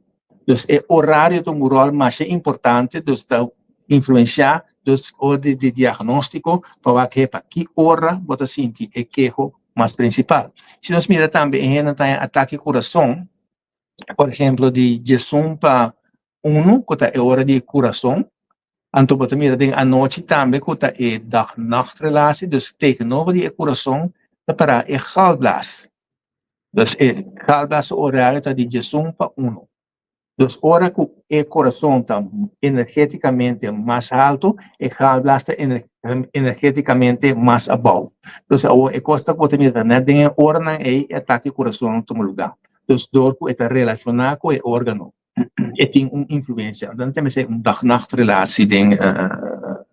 Dus e orario ta un ròl masha importante, dus ta influensiá dus ora di di diagnóstiko pa wak hepa ki ora bo ta sinti e keho mas prinsipal. Si nos mira tambe e hende ta haña atake kurason, por ehemplo di 11 pa unu ku ta e ora di e kurason, anto bo ta mira den anochi tambe ku ta e dag-nacht relatie, dus tegenover di e kurason ta pará e galblaas. Dus e galblaas su orario ta di 11 pa unu. Dus ora ku e kurason ta energetikamente mas haltu, e galblaas ta energetikamente mas abou. Dus awor e kos ta ku bo ta mira ta nèt den e oranan ei e atake kurason tuma lugá. Dus dor ku e ta relashoná ku e órgano. E tin un influencia. Dan ta mester un dag-nacht relatie den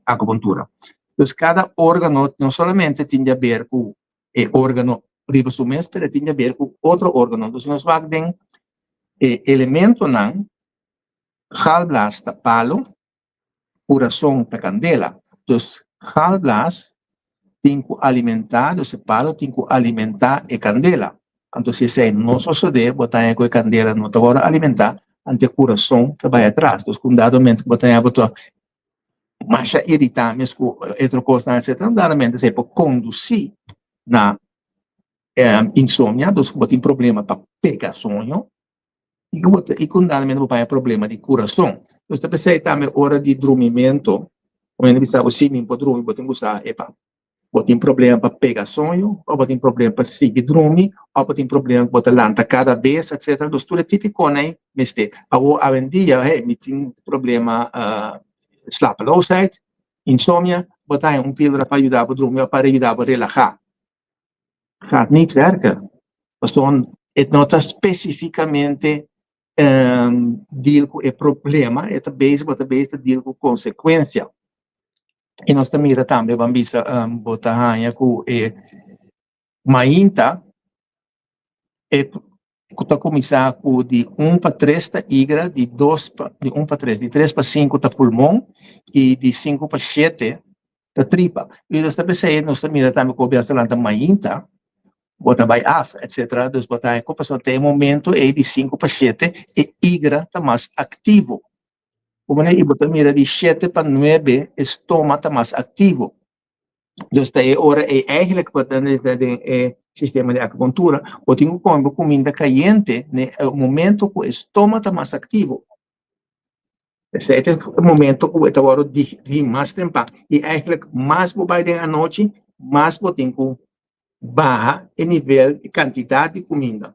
acupuntura. Dus cada organo no solamente tin di haber cu e organo riba su mes, pero e tin di haber cu otro organo. Dus nos wak den e elementonan, galblaas ta palo, Kurason ta kandela. Dus galblaas tin ku alimentá, dus e palo tin ku alimentá e kandela. Anto si esei no sosodé, bo ta haña ku e kandela no ta wòrdu alimentá, anto e kurason ta bai atras. Dus ku un dado momento ku bo ta haña bo ta masha iritá mes ku otro kosnan etcetera, un dado momento esei por kondusí na insomnia, dus ku bo tin problema pa pega soño. I ku bo ta i ku nalmente bo paña problema di kurason. Nos ta pensá tambe ora di drumimento, un hende bisa bo si mi por drumi, bo tin ku sa epa bo tin problema pa pega soño òf bo tin problema pa sigui drumi òf bo tin problema ku bo ta lanta kada bes etcetera. Dus tur e tipikonan ei mester. Awor awendia hey mi tin problema slapeloosheid, insomnia, bo ta haña un pildora pa yuda bo drumi òf pa yuda bo relahá. Gaat niet werken. Pasobra e no ta specificamente deal cu e problema, e ta bezig, bo ta bezig ta deal cu consecuencia. Y nos ta mira tambe, ban bisa, bo ta haña cu e mainta e cu ta cuminsa cu di un pa tres ta igra, di dos pa, di un pa tres, di tres pa cinco ta pulmon y di cinco pa shete ta tripa. Y nos ta p'esey nos ta mira tambe cu hopi hasta lanta mainta, bo ta bay af, etcetera, dus bo ta haña cu pasobra te e momento ey di cinco pa shete e igra ta mas activo. Como y bo ta mira di shete pa nuebe e stoma ta mas activo. Dus ta e ora ei eigenlijk bo ta den e sistema di acupuntura, bo tin ku kome bo kuminda kayente na e momento ku e stoma ta mas aktivo. Esei ta e momento ku e ta wòrdu digerí mas temprano. I eigenlijk mas bo bai den anochi, mas bo tin ku baha e nivel, e kantidat di kuminda.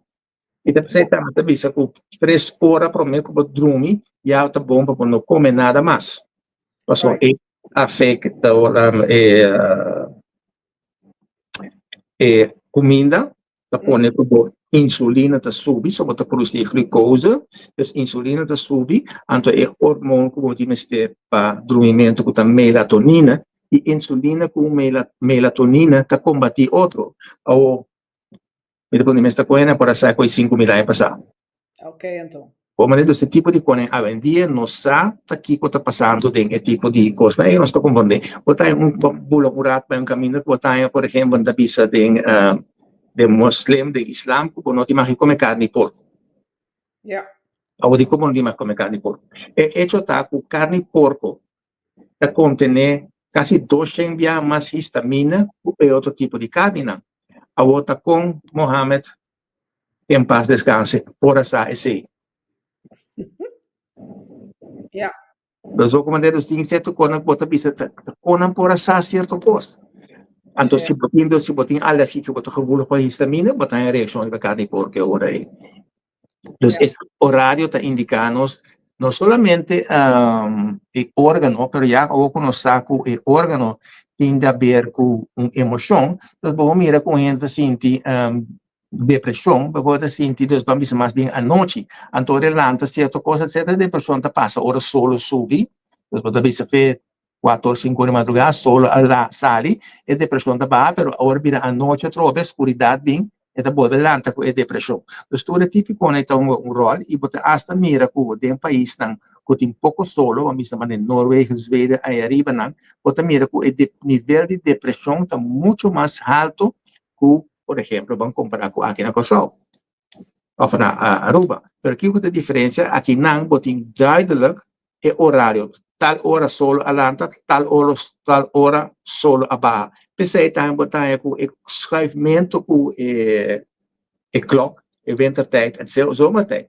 I ta p'esei tambe ta bisa ku tres ora promé ku bo drumi ya ta bon pa bo no kome nada mas. Pasobra e afekta e. E kuminda ta pone ku bo insulina ta subi, so bo ta produsí glucose, dus insulina ta subi, anto e hormoon ku bo tin mester pa drumimentu ku ta melatonina, i insulina ku melatonina ta kombatí otro. Awo, mi ta pone mes ta kohe nan por a sa koe 5000 aña pasá. Ok, anto. Bo manera dus e tipo di konen awendia no sa ta kiko ta pasando den e tipo di kosnan ei nos ta komprondé. Bo ta un bula un rat bai un kaminda ku bo ta haña por ehempel nan ta bisa den den moslim den islam ku bo no tin mag di kome karni di porko. Ya. Awor dikon bo no tin mag kome karni di porko? E echo ta ku karni di porko ta kontené kasi 200 bia mas histamina ku e otro tipo di karninan. Awor ta kon Mohamed en paz descanse por a sa esey. Ja. Dus ook manera dus tin cierto cosnan cu bo ta bisa ta con nan por a sa cierto cos. Anto si bo tin dus si bo tin alergie cu bo ta gevoelig pa histamina bo ta haña reaccion riba carni porco e ora ey. Dus e horario ta indica nos no solamente e organo pero ya awor cu nos sa cu e organo tin di haber cu un emocion dus bo mira cu un hende ta sinti depresion, bo ta sinti dus ban bisa mas bien anochi, anto ora e lanta cierto cos etcetera depresion ta pasa ora solo subi, dus bo ta bisa fe cuatro or cinco or di madruga solo a sali e depresion ta baha pero ora bira anochi atrobe scuridad bin e ta bolbe lanta cu e depresion. Dus tur e tipiconan ta hunga un rol y bo ta hasta mira cu den paisnan cu tin poco solo, ban bisa manera Noorwegen, Zweden ay ariba nan, bo ta mira cu e nivel di depresion ta mucho mas halto cu Por ehemplo, ban kompará ku aki na Kòrsou òf na Aruba. Pero kiko ta e diferensia? Aki nan bo tin duidelijk e orario. Tal ora solo a lanta, tal ora tal ora solo a baha. P'esei tambe bo ta haña ku e schuifmento ku e e klòk, e wintertijd en zomertijd.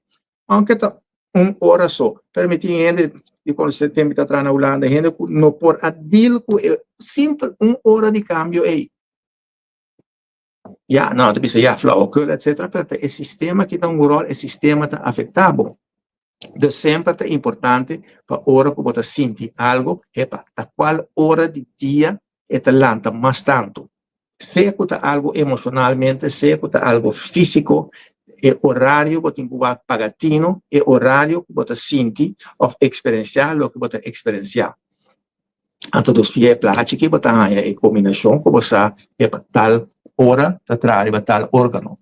Aunke ta un ora so, pero mi tin hende di konosé tempu mi ta traha na Hulanda, hende ku no por a deal ku e simpel un ora di kambio ei. Ya, no, ta bisa ya, flauwekul, etcetera, pero ta e sistema ki ta un rol, e sistema ta afecta bo. Dus semper ta importante pa ora ku bo ta sinti algo, epa, ta cual ora di dia e ta lanta mas tanto. Sea ku ta algo emocionalmente, sea ku ta algo fisico, e horario bo tin ku wak paga tino, e horario ku bo ta sinti of experiencia loke bo ta experiencia. Anto dos via e plachi ki bo ta haña e kombinashon ku bo sa e pa tal ora ta traha riba tal organo.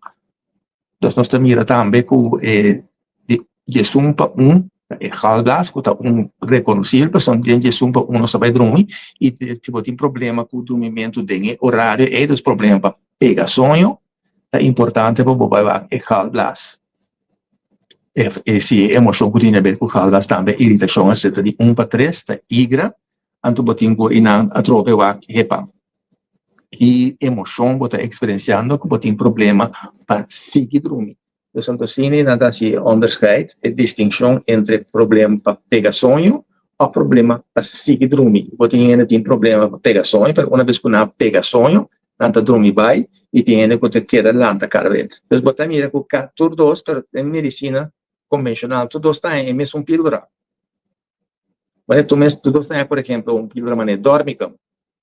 Dus nos ta mira tambe ku e di 11 pa un ta e galblaas ku ta un rekonosibel pasobra den 11 pa un nos ta bai drumi i si bo tin problema ku drumimentu den e orario ei dus problema pa pega soño ta importante pa bo bai wak e galblaas. E si e emocion cu tin haber cu galgas tambe iritacion etcetera di un pa tres ta igra anto bo tin cu einan atrobe wak hepa ki emocion bo ta experienciando cu bo tin problema pa sigui drumi dus anto asina nan ta haci e onderscheid e distincion entre problema pa pega soño of problema pa sigui drumi bo tin hende tin problema pa pega soño pero una bes cu nan a pega soño Nan ta drumi bai i tin hende ku ta keda lanta kada bes. Dus bo ta mira ku ka tur dos, pero den medisina konvenshonal tur dos ta haña e mesun píldora. Manera tur mes tur dos ta haña por ehemplo un píldora manera Dormicum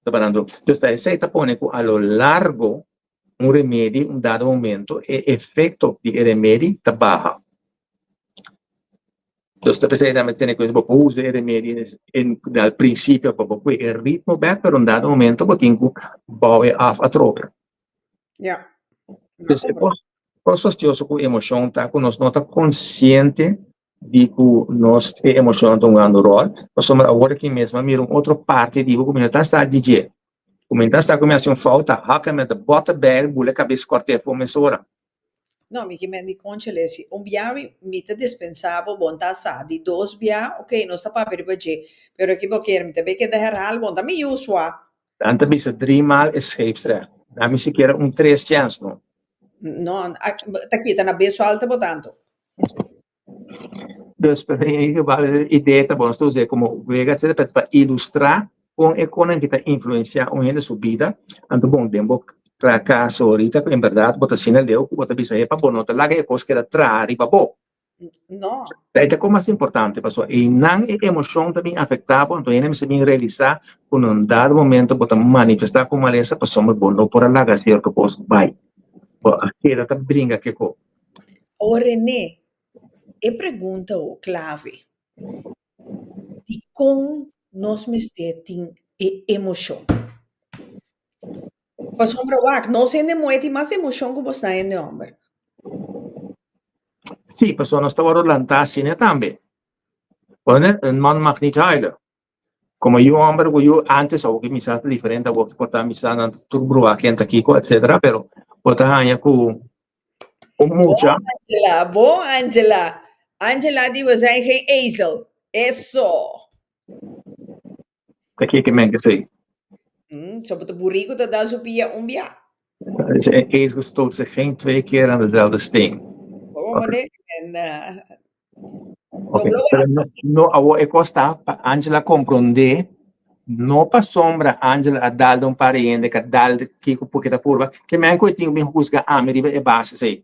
ta pa nan dru. Dus ta esei ta pone ku a lo largo un remedi un dado momento e efekto di e remedi ta baha. Dus ta p'esei tambe tene kuenta bo por usa e remedi en al principio pa bo kue e ritmo bek, pero un dado momento bo tin ku bou e af atrobe. Ja. Dus e kos kos fastioso ku emoshon ta ku nos no ta konsiente di ku nos e emoshonnan ta hungando ròl, pasobra awor aki mes mi a mira un otro parti di bo ku mi no ta sa di dje. Ku mi no ta sa ku mi hasi un fouta, haka mi ta bòta bèl bula e kabes kòrt'é por mesora. No, mi ke men di conchele, si un bia mi ta dispensa bo, bon ta sa. Di dos bia, ok, nos ta papia riba dje. Pero ki bo kier, mi ta bay keda herhaal, bon ta mi yu swa. Nan ta bisa drie maal is scheepsrecht. Nan mi sikiera un tres chèns no. No, ta kita na bes falta bo tanto. Dus, pero in ieder geval, e idee ta bon, nos ta us'é komo wega, etcetera, pero pa ilustrá kon e konan ki ta influensiá un hende su bida. Anto bon, den bo kaso ahorita, en bèrdat bo ta asina leu ku bo ta bisa, epa, bo no ta laga e kos keda traha riba bo. No. Ei ta kos mas importante, pasobra einan e emoshon ta bin afektá bo, anto hende mester bin realisá ku na un dado momento bo ta manifestá ku malesa pasobra bo no por a laga sierto kos bai. Bo a keda ta bringa kiko. O René, e pregunta o klave, dikon nos mester tin e emoshon? Pasobra wak, nos hende muhé tin mas emoshon ku bosnan hende hòmber. Sí, pasobra nos ta wòrdu lantá asina tambe. Bueno, een man mag niet huilen. Komo yu hòmber ku yu ántes, awor ku mi sa ta diferente, awor ku por ta mi sa nan tur bruha ken ta kiko, etcetera, pero bo ta haña ku un mucha. Bon Angela, bon Angela. Angela di we zijn geen ezel. Eso! Ta kiko men ke sei? So bo ta buriku ta dal su pia un bia. Een ezel stoot zich geen twee keer aan dezelfde steen. Bo mane en Ok, pero no, no awor e kos ta pa Angela komprondé, no pasobra Angela a dal den un par di hende ka dal kiko porque ta purba, ke men ku e tin ku bin husga ami riba e basis ei.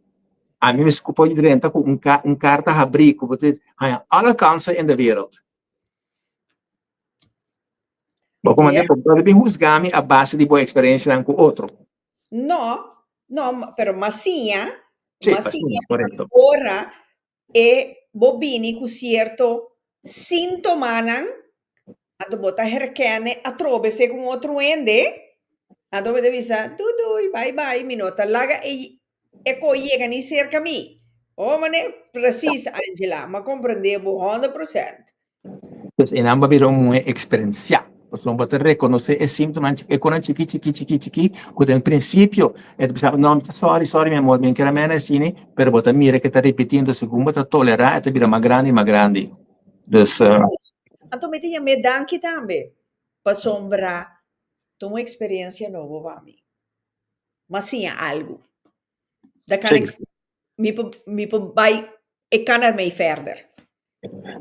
Ami mes ku por drenta ku un ka un karta habrí ku bo ta haña alle kansen in de wereld. Bo komprondé? Ja. Bo por bin husga mi a base di bo eksperensianan ku otro. No, no, pero m'a siña, Sí, m'a pa siña siña, korekto. ora e bo bini ku sierto síntomanan, anto bo ta herkenne atrobe se ku un otro hende, anto bo ta bisa, dui dui, bai bai, mi no ta laga e e ko yega ni serka mi. Oh mane, precies Angela, m'a komprende bo 100%. Pues einan bo a bira un muhé eksperensiá. Pasobra bo ta rekonosé e síntomanan chikí, e konan chikí, chikí, chikí, chikí, ku den prinsipio e ta bisa, no, mi ta sòri, sòri mi amor, mi no kere mena asina, pero bo ta mira ke ta ripití, enton segun bo ta tolerá e ta bira mas grandi i mas grandi. Dus. Anto mi ta yam'é danki tambe, pasobra ta un eksperensia nobo pa mi. M'a siña algu. Da kan ik, mi por, mi por bai, ik kan ermee verder.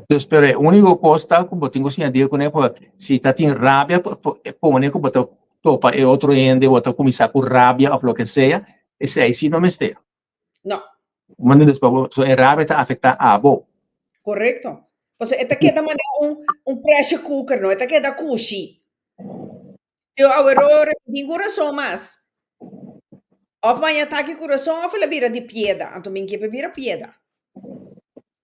Dus, pero e úniko kos ta ku bo tin ku siña deal kuné, por si ta tin rabia, pone ku bo ta topa e otro hende, bo ta kuminsá ku rabia òf loke sea, esei sí no mester. No. Manda dus pa bo, so e rabia ta afektá abo. Korekto. Pasobra e ta keda manera un, un pressure cooker, no? E ta keda kushi. Tio aweror tin kurason mas. Of maña taki kurason of el a bira di pieda. Anto min ke pa bira pieda.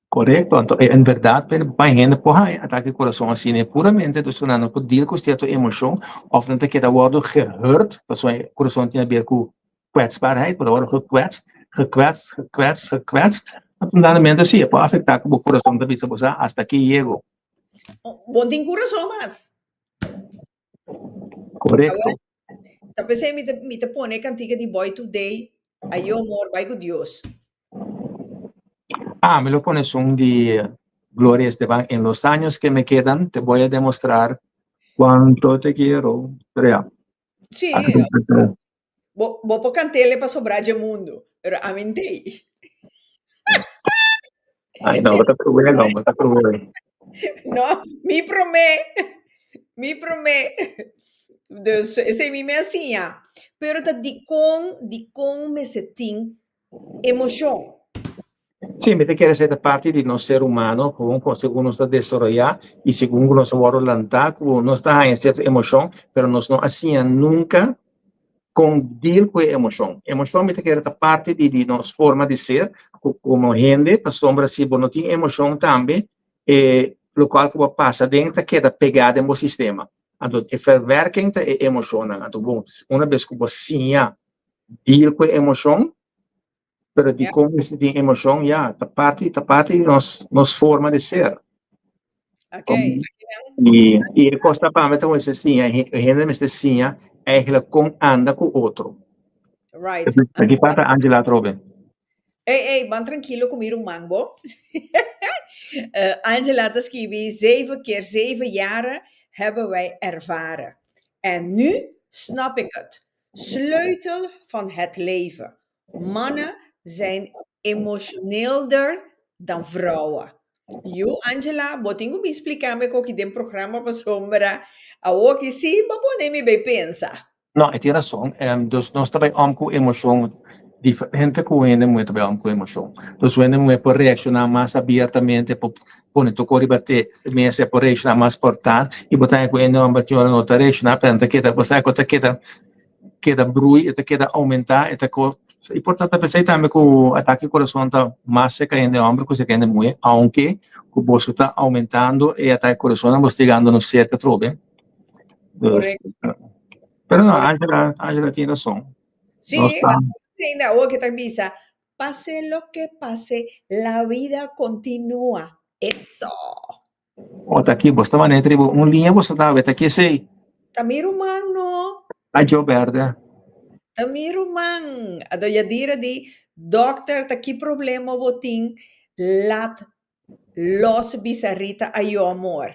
Korekto, anto en bèrdat pa hende por haña atake di kurason asina e puramente dus nan no por deal ku sierto emoshon of nan ta keda wòrdu gehurt, pasobra e kurason tin haber ku kwetsbaarheid, bo ta wòrdu gekwetst, gekwetst, gekwetst, gekwetst, anto dado si e por afektá ku bo kurason ta bisa bo sa hasta aki yego. Bo no tin kurason mas. Korekto. Ta p'esei mi ta mi ta pone e kantika di Boy Today, Ayo amor, bai ku Dios. Ah, mi lo pone esun di Gloria Estefan, En los años que me quedan te voy a demostrar cuánto te quiero. Pero ya. Sí, bo, bo por kant'ele pasobra dje mundu, pero ami n'tei. Ay, no, bo ta cruel, no, bo ta cruel. No, mi promé, mi promé. Dus esei mi me a siña. Pero ta dikon, dikon mester tin emoshon? Sí, mi ta kere esei ta parti di nos ser humano, gewoon kon segun nos ta desaroyá i segun ku nos a wòrdu lantá, ku nos ta haña sierto emoshon, pero nos no a siña nunka kon deal ku e emoshon. Emoshon mi ta kere ta parti di di nos forma di ser komo hende, pasobra si bo no tin emoshon tambe e lokual ku bo a pasa aden ta keda pegá den bo sistema. Anto e verwerking ta e emoshonnan. Anto bon, una bes ku bo siña deal ku e emoshon, pero dikon mester tin emoshon, ya, ta parti, ta parti di nos nos forma di ser. Okay. I, i e kos ta pa mi ta mester siña, e hende mester siña eigenlijk kon anda ku otro. Right. Aki pasa Angela atrobe. Ey, ey, ban trankilo ku mi ruman bo. Angela ta skibi, zeven keer zeven jaren hebben wij ervaren. En nu snap ik het. Sleutel van het leven. Mannen zijn emotioneelder dan vrouwen. Yu, Angela, bo tin ku bin splika mi koki den programa pasobra awoki si bo pone mi bay pensa. No, e tin rason. Dus nos ta bay om ku emoshon. Diferente ku hende muhé ta bai om ku emoshon. Dus hende muhé por reakshoná mas abiertamente, por pone toko riba te mesa, por reakshoná mas portal i bo ta haña ku hende hòmber tin ora no ta reakshoná pero nan ta keda bo sa ku ta keda keda brui, e ta keda oumentá, e ta ko i por ta p'esei tambe ku atake di kurason ta mas serka hende hòmber ku serka hende muhé, ounke ku boso ta oumentando e atake di kurason bo ta yegando nos serka atrobe. Korekto. Pero no, Angela, Angela tin rason. Sí, ainda awor ke ta bisa, pase lo que pase, la vida continúa. Eso! O ta aki, bo ta manera tribo un liña bo ta ta ki esei? Ta mi ruman no. Ajo berde. Ta mi ruman. Ado Yadira di, dokter, ta ki problema bo tin? Laat los bisa Rita ayo amor.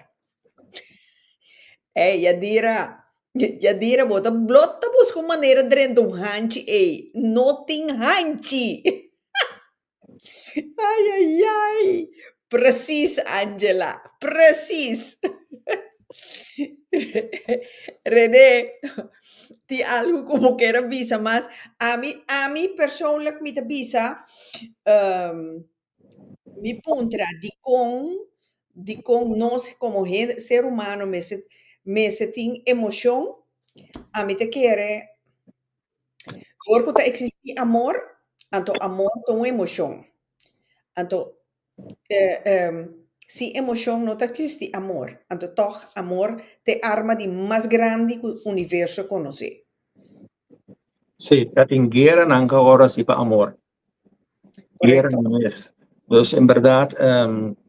Ey, Yadira, Yadira, bo ta blot ta busca un manera drenta un hanchi ey. No tin hanchi. Ay, ay, ay. Precies, Angela. Precies. René, tin algo ku bo kier a bisa mas? Ami, ami persoonlijk mi ta bisa, mi puntra dikon, dikon nos komo hende, ser humano mester, mester tin emoshon? Ami ta kere Dor ku ta eksistí amor, anto amor ta un emoshon. Anto sin emoshon no ta eksistí amor. Anto tòg amor ta e arma di mas grandi ku universo konosé. Sí, ta tin gueranan ku a ora así pa amor. Correcto. Dus en berdad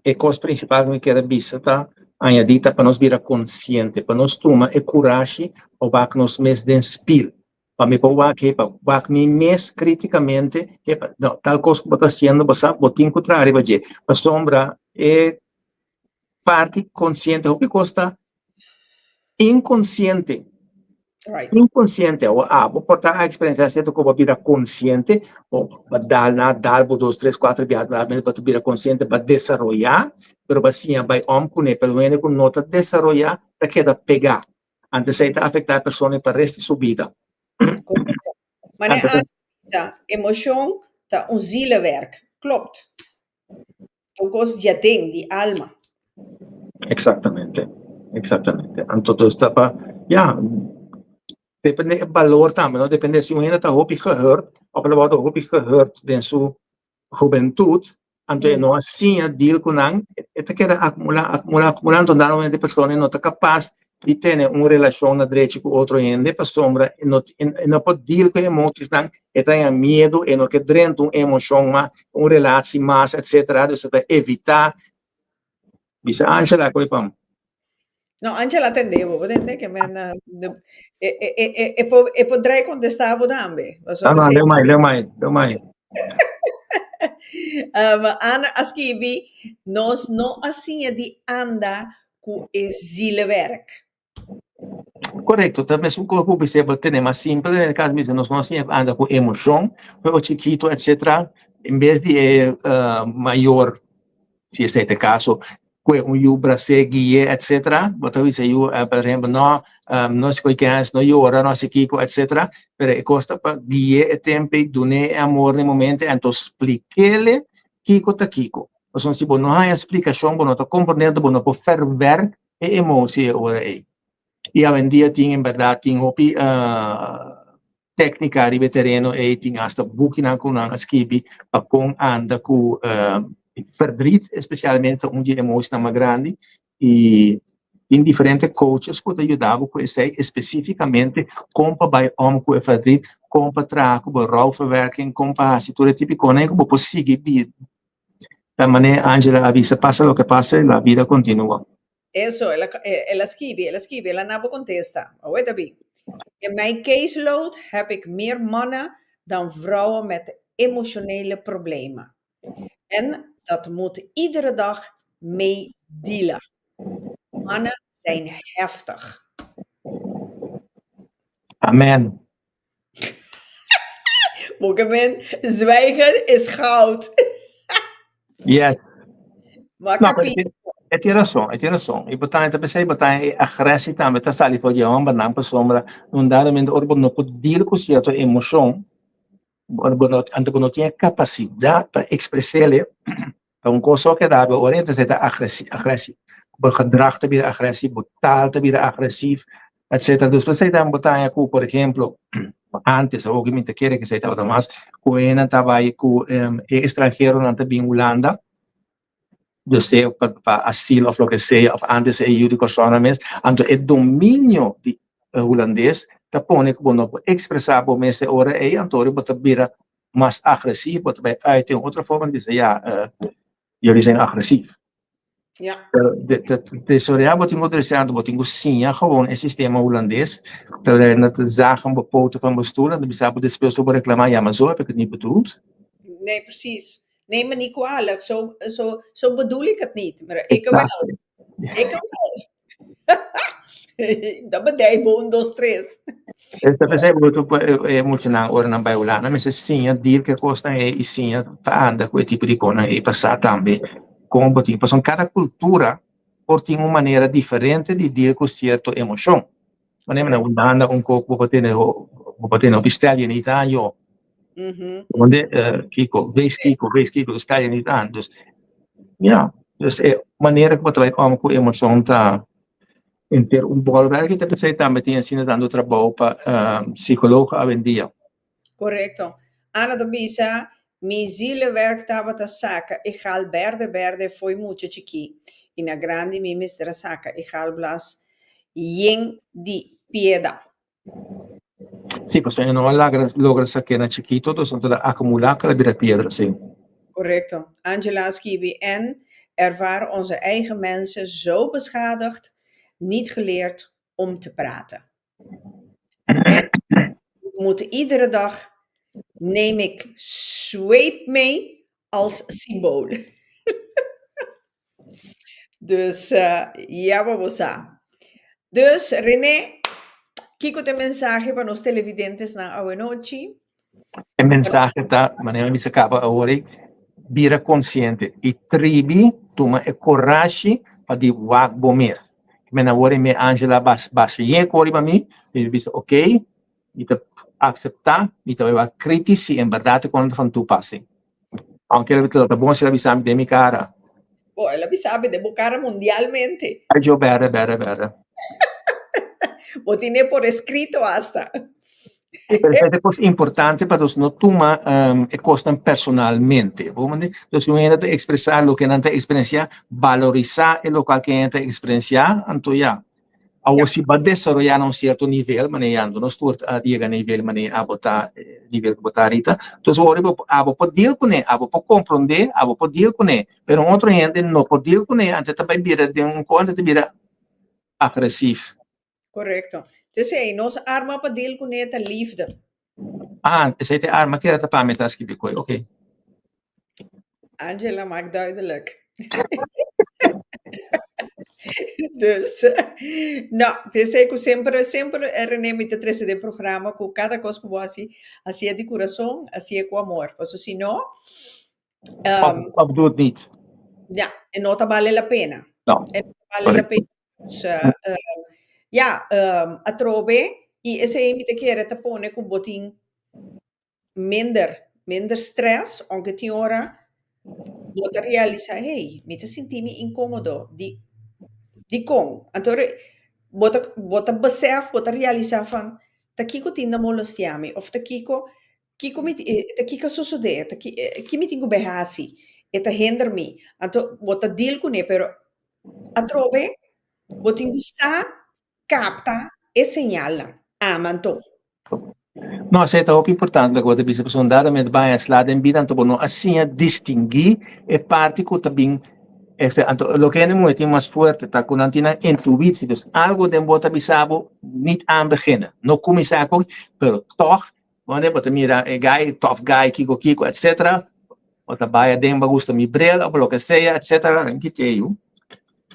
e kos prinsipal ku mi kier a bisa ta añadí ta pa nos bira konsiente, pa nos tuma e kurashi pa wak nos mes den spil. Pa mi por wak epa, wak mi mes kritikamente, epa, no, tal kos ku bo ta hasiendo bo sa bo tin ku traha riba dje. Pasobra e parti konsiente, hopi kos ta inkonsiente. Inkonsiente, awor abo por ta a eksperensiá sierto ku bo a bira konsiente, bo a dal na dal bo dos, tres, kuater biaha bo ta bira konsiente, bo a desaroyá, pero bo a siña bai òm kuné, pero hende ku no ta desaroyá ta keda pegá, anto esei ta afektá e persona pa rest di su bida. Korekto. Manera Anne a bisa, emoshon ta un zielewerk. Klopt. Un kos djaden di alma. Exactamente, exactamente. Anto dus ta pa, ya, depende e balor tambe, no? Depende si un hende ta hopi gehurt, of el a wordo hopi gehurt den su hubentud, anto e no a siña deal cu nan, e ta keda acumula, acumula, acumula, anto na momento e persona no ta capaz di tene un relashon na drechi ku otro hende pasobra e no e no por deal ku e emotiesnan, e ta haña miedu, e no ke drenta un emoshon mas, un relatie mas etcetera, dus e ta evitá. Bisa Angela koe pam. No, Angela tende bo, bo tende ke men e e e e por e por drai kontestá bo tambe. No, no, leu mai, leu mai, leu mai. Ana a skibi, Nos no a siña di anda ku e zielewerk. Korekto, ta mesun kos ku bis'é bo tene mas simpel den e kas bisa nos no siña anda ku emoshon, juego chikito etcetera, en bes di e mayor, si esei ta e kaso, kue un yu bras'é, gui'é etcetera, bo ta bisa e yu por ehempel no no hasi koe kens, no yora, no hasi kiko etcetera, pero e kos ta pa gui'é e tempu ei, dun'é e amor na e momento anto splik'é kiko ta kiko. Pasobra si bo no haña splikashon, bo no ta komprendé, anto bo no por ferwerk e emotie e ora ei. I awendia tin en bèrdat tin hopi téknika riba e tereno ei, tin asta bukinan ku nan a skibi pa kon anda ku verdriet, espesialmente un di e emosienan mas grandi i tin diferente coaches ku ta yuda bo ku esei espesífikamente kon pa bai om ku e verdriet, kon pa traha ku bo rouwverwerking, kon pa hasi tur e tipo di konan ku bo por sigui bida. Ta manera Angela a bisa pasa loke pase la vida continua. Eso, el a, el a skibi, el a skibi, el a na bo contesta. Awor ta bin. In mijn caseload heb ik meer mannen dan vrouwen met emotionele problemen. En dat moet iedere dag mee dealen. Mannen zijn heftig. Amen. Bokemen, zwijgen is goud. Yes. Maar No, kapi. e tin rason, e tin rason. I por tanto, p'esei bo ta e agressie tambe ta sali for di e hombernan pasobra un dado momento ora bo no por deal ku sierto emoshon. Bo no, anto bo no tin e kapasidat pa ekspres'é, ta un kos so keda bo ora entonces ta agresi, agresi. Bo gedrag ta bira agresief, bo taal ta bira agresief, etcetera. Dus p'esei tambe bo ta haña ku, por ehemplo, antes, awor ku mi ta kere ku esei tabata mas, ku hendenan ta bai ku e estranheronan ta bin Hulanda, yo sea pa asilo of loke sea, of antes e yu di Kòrsou mes, anto e dominio di hulandes ta pone ku bo no por ekspresá bo mes e ora ei, anto ora bo ta bira mas agresief, bo ta bai uit den otro forma di bisa, ya, jullie zijn agresief. Pero de bo tin ku dresá, bo tin ku siña gewoon e sistema hulandes, terwijl na te zagen bo poten van bo stoel, en dan bisa bo despues bo reklamá, ja, maar zo heb ik het niet bedoeld. Nee, precies. Neem me niet kwalijk, zo, zo, zo bedoel ik het niet. Maar ik wel. Ik wel. Dat bedrijf, un, dos, tres. Esta vez bo tu e muchanan ora nan bai Hulanda mester siña deal ku e kosnan ei i siña pa anda ku e tipo di kosnan ei pasá tambe kon bo tin pasobra kada kultura por tin un manera diferente di deal ku sierto emoshon. Manera na Hulanda un kos bo por tene bo por tene hopi stel je niet aan joh. Donde kiko wees kiko wees kiko stel je niet aan dus ja dus e manera ku bo ta bai om ku emoshon ta henter un bolwerk y ta p'esei tambe tin asina tanto trabou pa psicologo awendia. Correcto. Ana ta bisa, Mi zielewerk tabata saka e gal berde berde fo'i mucha chikí i na grandi mi mester a saka e galblas yen di pieda. Sí, pasobra e no a lagra logra sak'é na chikito, dus nan ta akumulá kala bira piedra, sí. Correcto. Angela a skibi, En ervaar onze eigen mensen zo beschadigd, niet geleerd om te praten. En moet iedere dag neem ik zweep mee als symbool. Dus ya bo bo sa. Dus René, kiko ta e mensahe pa nos televidentesnan awenochi? E mensahe ta, manera mi bisa kaba awor ei, bira konsiente i tribi tuma e korashi pa di wak bo mes. Men awor ei mi Angela bas bas yen ku riba mi, mi bisa ok, mi ta akseptá, mi ta bai wak kritis si en bèrdat e kos ta van toepassing. Aunke el ta bon si el a bisa mi den mi kara. Bo, el a bisa mi den bo kara mundialmente. Ay, yo bèrè, bèrè, bèrè. Bo tine por escrito hasta. Pero esei ta e kos importante pa nos no tuma e kosnan personalmente. Bo mende? Entonces, un hende ta ekspresá loke nan ta eksperensiá, balorisá e lokual ke hende ta eksperensiá, anto ya. Awor si bo a desaroyá na un sierto nivel, manera ya nos tur a yega na nivel manera abo ta, nivel ku bo ta ahorita, entonces ora bo abo por deal kuné, abo por komprondé, abo por deal kuné, pero un otro hende no por deal kuné, anto ta bai bira den un kos, anto ta bira agresief. Korekto. Entonces nos arma pa deal kuné ta liefde. Ah, esei ta e arma keda ta pa mi ta skibi koe, oké. Angela maakt duidelijk. Dus, no, p'esei ku semper, semper René mi ta trese den programa ku kada kos ku bo hasi, hasié di kurason, hasié ku amor. Pasobra si no, Of, of doe het niet. Ja, e no ta bale la pena. No. E no ta bale la pena. Dus, ja, atrobe, i esei mi ta kere ta pone ku bo tin minder, minder stress, aunke tin ora bo ta realisa, hey, mi ta sinti mi inkomodo, di dikon? Anto bo ta bo ta besef, bo ta realisa van ta kiko tin na molestia mi of ta kiko kiko mi ta kiko a sosode, ta ki mi tin ku bai hasi, e ta hinder mi. Anto bo ta deal kuné, pero atrobe bo tin ku sa Capta e señalnan. Ama anto. No, esei ta hopi importante loke bo ta bisa, pasobra un dado momento baña sla den bida anto bo no a siña distinguí e parti ku ta bin este anto loke hende muhé tin mas fuerte ta ku nan tin nan intuitie, dus algo den bo ta bisa bo niet aan beginnen, no kuminsá ku pero tòg wanneer bo ta mira e guy tough guy kiko kiko etcetera bo ta bai aden bo a gusta mi bril of loke sea etcetera kite yu.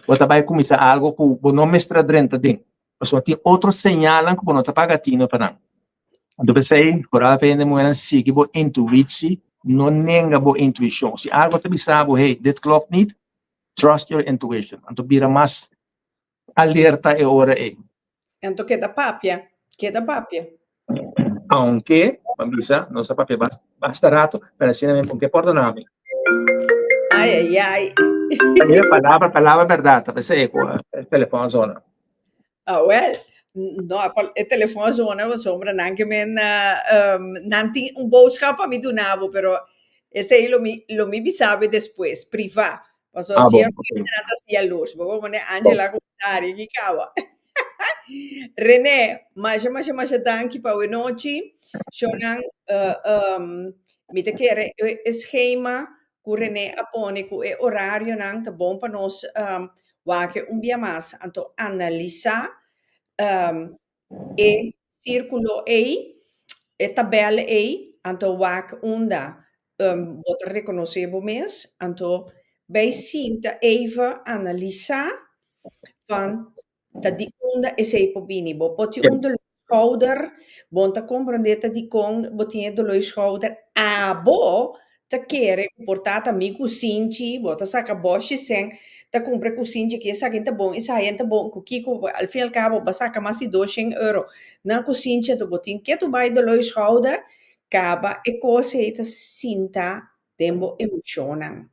Bo ta bai kuminsá algu ku bo no mester a drenta den, pasobra tin otro señalnan ku bo no ta paga tino pa nan. Anto p'esei, foral pa hende muhernan sigui bo intuitsi, no nenga bo intuishon. Si algu ta bisa bo, hey, dit klopt niet, trust your intuition. Anto bira mas alerta e ora ei. Anto keda papia, keda papia. Aunke, m'a bisa, nos a papia basta rato, pero asina mi por ke pordona mi. Ai, ai, ai. Mira, palabra, palabra berdad, ta p'esei ku e telefòn a zona. Ah, wel, no, e telefòn a zona pasobra nan ke men, nan tin un boodschap pa mi duna bo, pero esei lo mi, lo mi bisa bo despues, privá. Pasobra Ah, bon, siempre ok. nan ta hasi jaloers. Bo por pone Angela ku Sari aki kawa. René, masha, masha, masha danki pa awenochi. Shownan, mi ta kere e schema ku René a pone ku e orarionan ta bon pa nos wak un bia mas. Anto analisá e sírkulo ei, e tabèl ei, anto wak unda bo ta rekonosé bo mes, anto bai sinta even analisá van ta di unda esei por bini. Bo por tin un doló schouder, bo ta komprendé ta dikon bo tin e doló di schouder, abo ta kere ku por ta ta mi kusinchi, bo ta saka bòshi sèn, ta kumpra kusinchi ki esaki ta bon, esaya ta bon, ku kiko, al fin al kabo bo a saka mas di doshen euro na kusinchi, anto bo tin ke tu bai doló di schouder, kaba e kos ei ta sinta den bo emoshonnan.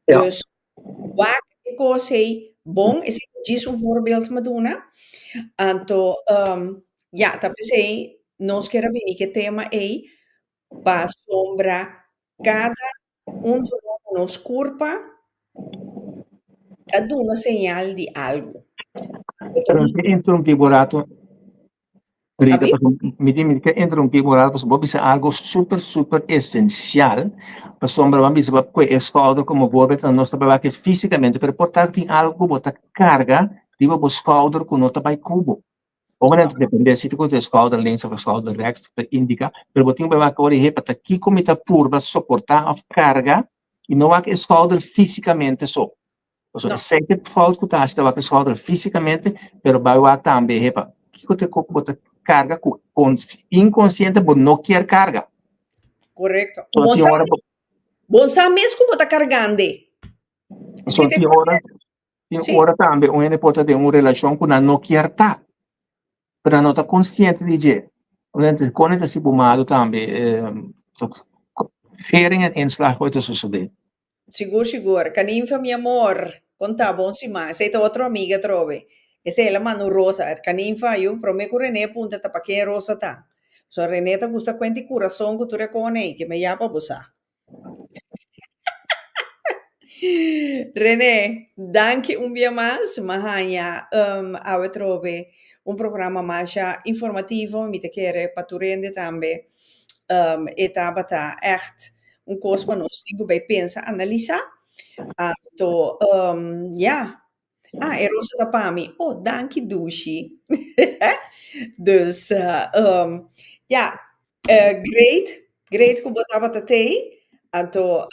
Dus wak e kos ei bon, esei ta djis un voorbeeld mi a duna. Anto ya, ta p'esei nos kier a bini ku e tema ei pasobra kada un doló na nos kurpa ta duna señal di algu. Pero mi ke interrumpí bo rato, Rita, pasobra mi tin mi ke interrumpí bo rato pasobra bo bisa algo super super esencial, pasobra bo a bisa bo a kue e skouder komo voorbeeld, nos ta bai wak físikamente, pero por ta tin algo ku bo ta karga riba bo skouder ku no ta bai ku bo. Bo manera ta depende si ta ku skouder links of skouder rechts ta indica, pero bo tin ku bai wak ora hepa ta kiko mi ta purba soporta of karga y no wak e skouder físikamente so. Pasobra esei ta e fout ku ta hasi ta wak e skouder físikamente, pero bai wak tambe hepa kiko ta e kos ku bo ta karga ku inkonsiente bo no kier karga. Korekto. Bo sa, bo sa mes ku bo ta kargand'e. So tin ora Tin ora tambe un hende por ta den un relashon ku nan no kier ta, pero nan no ta konsiente di dje. Kon e ta hasi bo malu tambe, schering en inslag por ta sosodé. Sigur sigur. Caninfa mi amor, kon ta? Bon siman. Esei ta otro amiga atrobe. Esei el a manda un rosa. Caninfa, yu prome ku Rene puntra ta pa ken e rosa ta. So Rene ta gusta kuenta e kurason ku tur e kone ei, ke me ya pa bo sa. René, danki un bia mas. M'a haña awe trobe un programa masha informativo. Mi ta kere pa tur hende tambe e tabata ègt un kos pa nos tin ku bai pensa, analisá. Anto, ya, Ah, e rosa ta pa mi. Oh, danki dushi. Dus, ja, great, great ku bo tabata tei. Anto,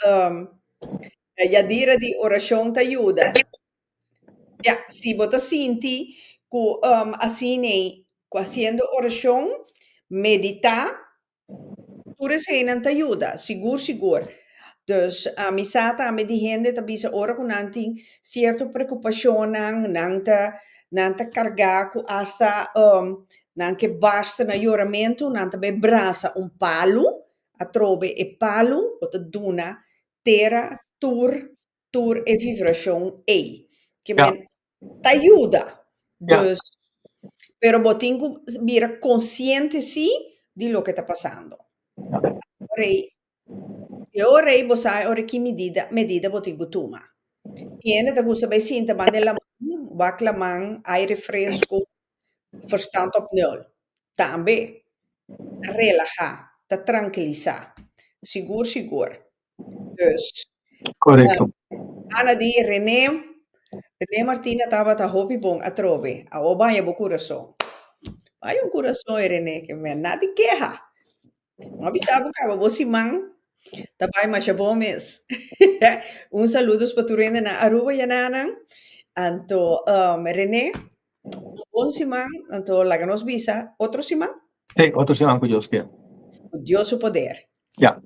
Yadira di orashon ta yuda. Ja, si bo ta sinti ku asin'ei, ku hasiendo orashon, meditá, Tur eseinan ta yuda, sigur sigur. Dus ami sa tambe di hende ta bisa ora ku nan tin sierto preokupashonnan, nan ta nan ta kargá ku asta nan ke basta na yoramentu, nan ta bai brasa un palu, atrobe e palu bo ta duna tera tur tur e vibrashon ei. Ke men ta yuda. Dus, pero bo tin ku bira konsiente sí di loke ta pasando. Ora ei, e ora ei bo sa e ora ki medida, medida bo tin ku tuma. Tin hende ta gusta bai sinta banda e laman, wak laman, aire fresco, verstand op nul. Tambe, ta relahá, ta trankilisá. Sigur, sigur. Dus, Correcto. Ana di René, René Martina tabata hopi bon atrobe. Awo baña bo curason. Baña un curason e René, ke men na di keha. M'a bisa bo caba bo siman ta bai masha bon mes. Un saludos pa tur hende na Aruba ya nanan. Anto, René, un bon siman. Anto laga nos bisa otro siman. Sí, otro siman cu Dios kier. Cu Dios su poder. Ja.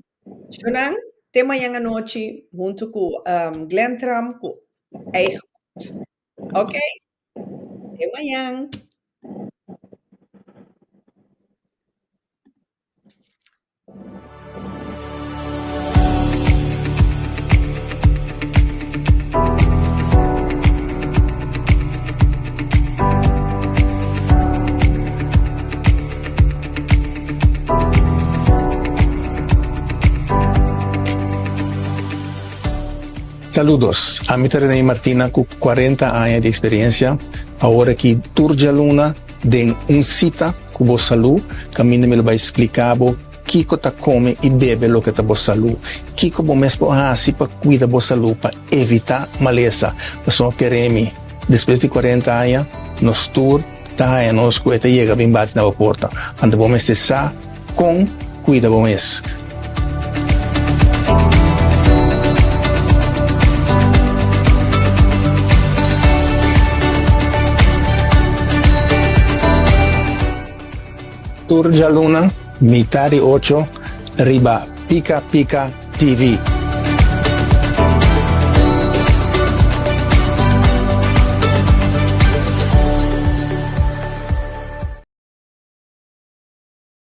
Shonan, te mañan anochi hunto cu Glenn Tram cu Eigen Pot. Ok? Te mañan. Saludos, ami ta Rene Martina ku 40 aña di eksperensia. Awor aki tur djaluna den Un Sita ku Bo Salú, kaminda mi lo bai splika bo kiko ta kome i bebe loke ta bo salú, kiko bo mes por hasi pa kuida bo salú pa evitá malesa. Pasobra kere mi, despues di 40 aña nos tur ta haña nos ku e ta yega bin bati na bo porta. Anto bo mester sa kon kuida bo mes. Tur djaluna, mitar di ocho, riba Pika Pika TV.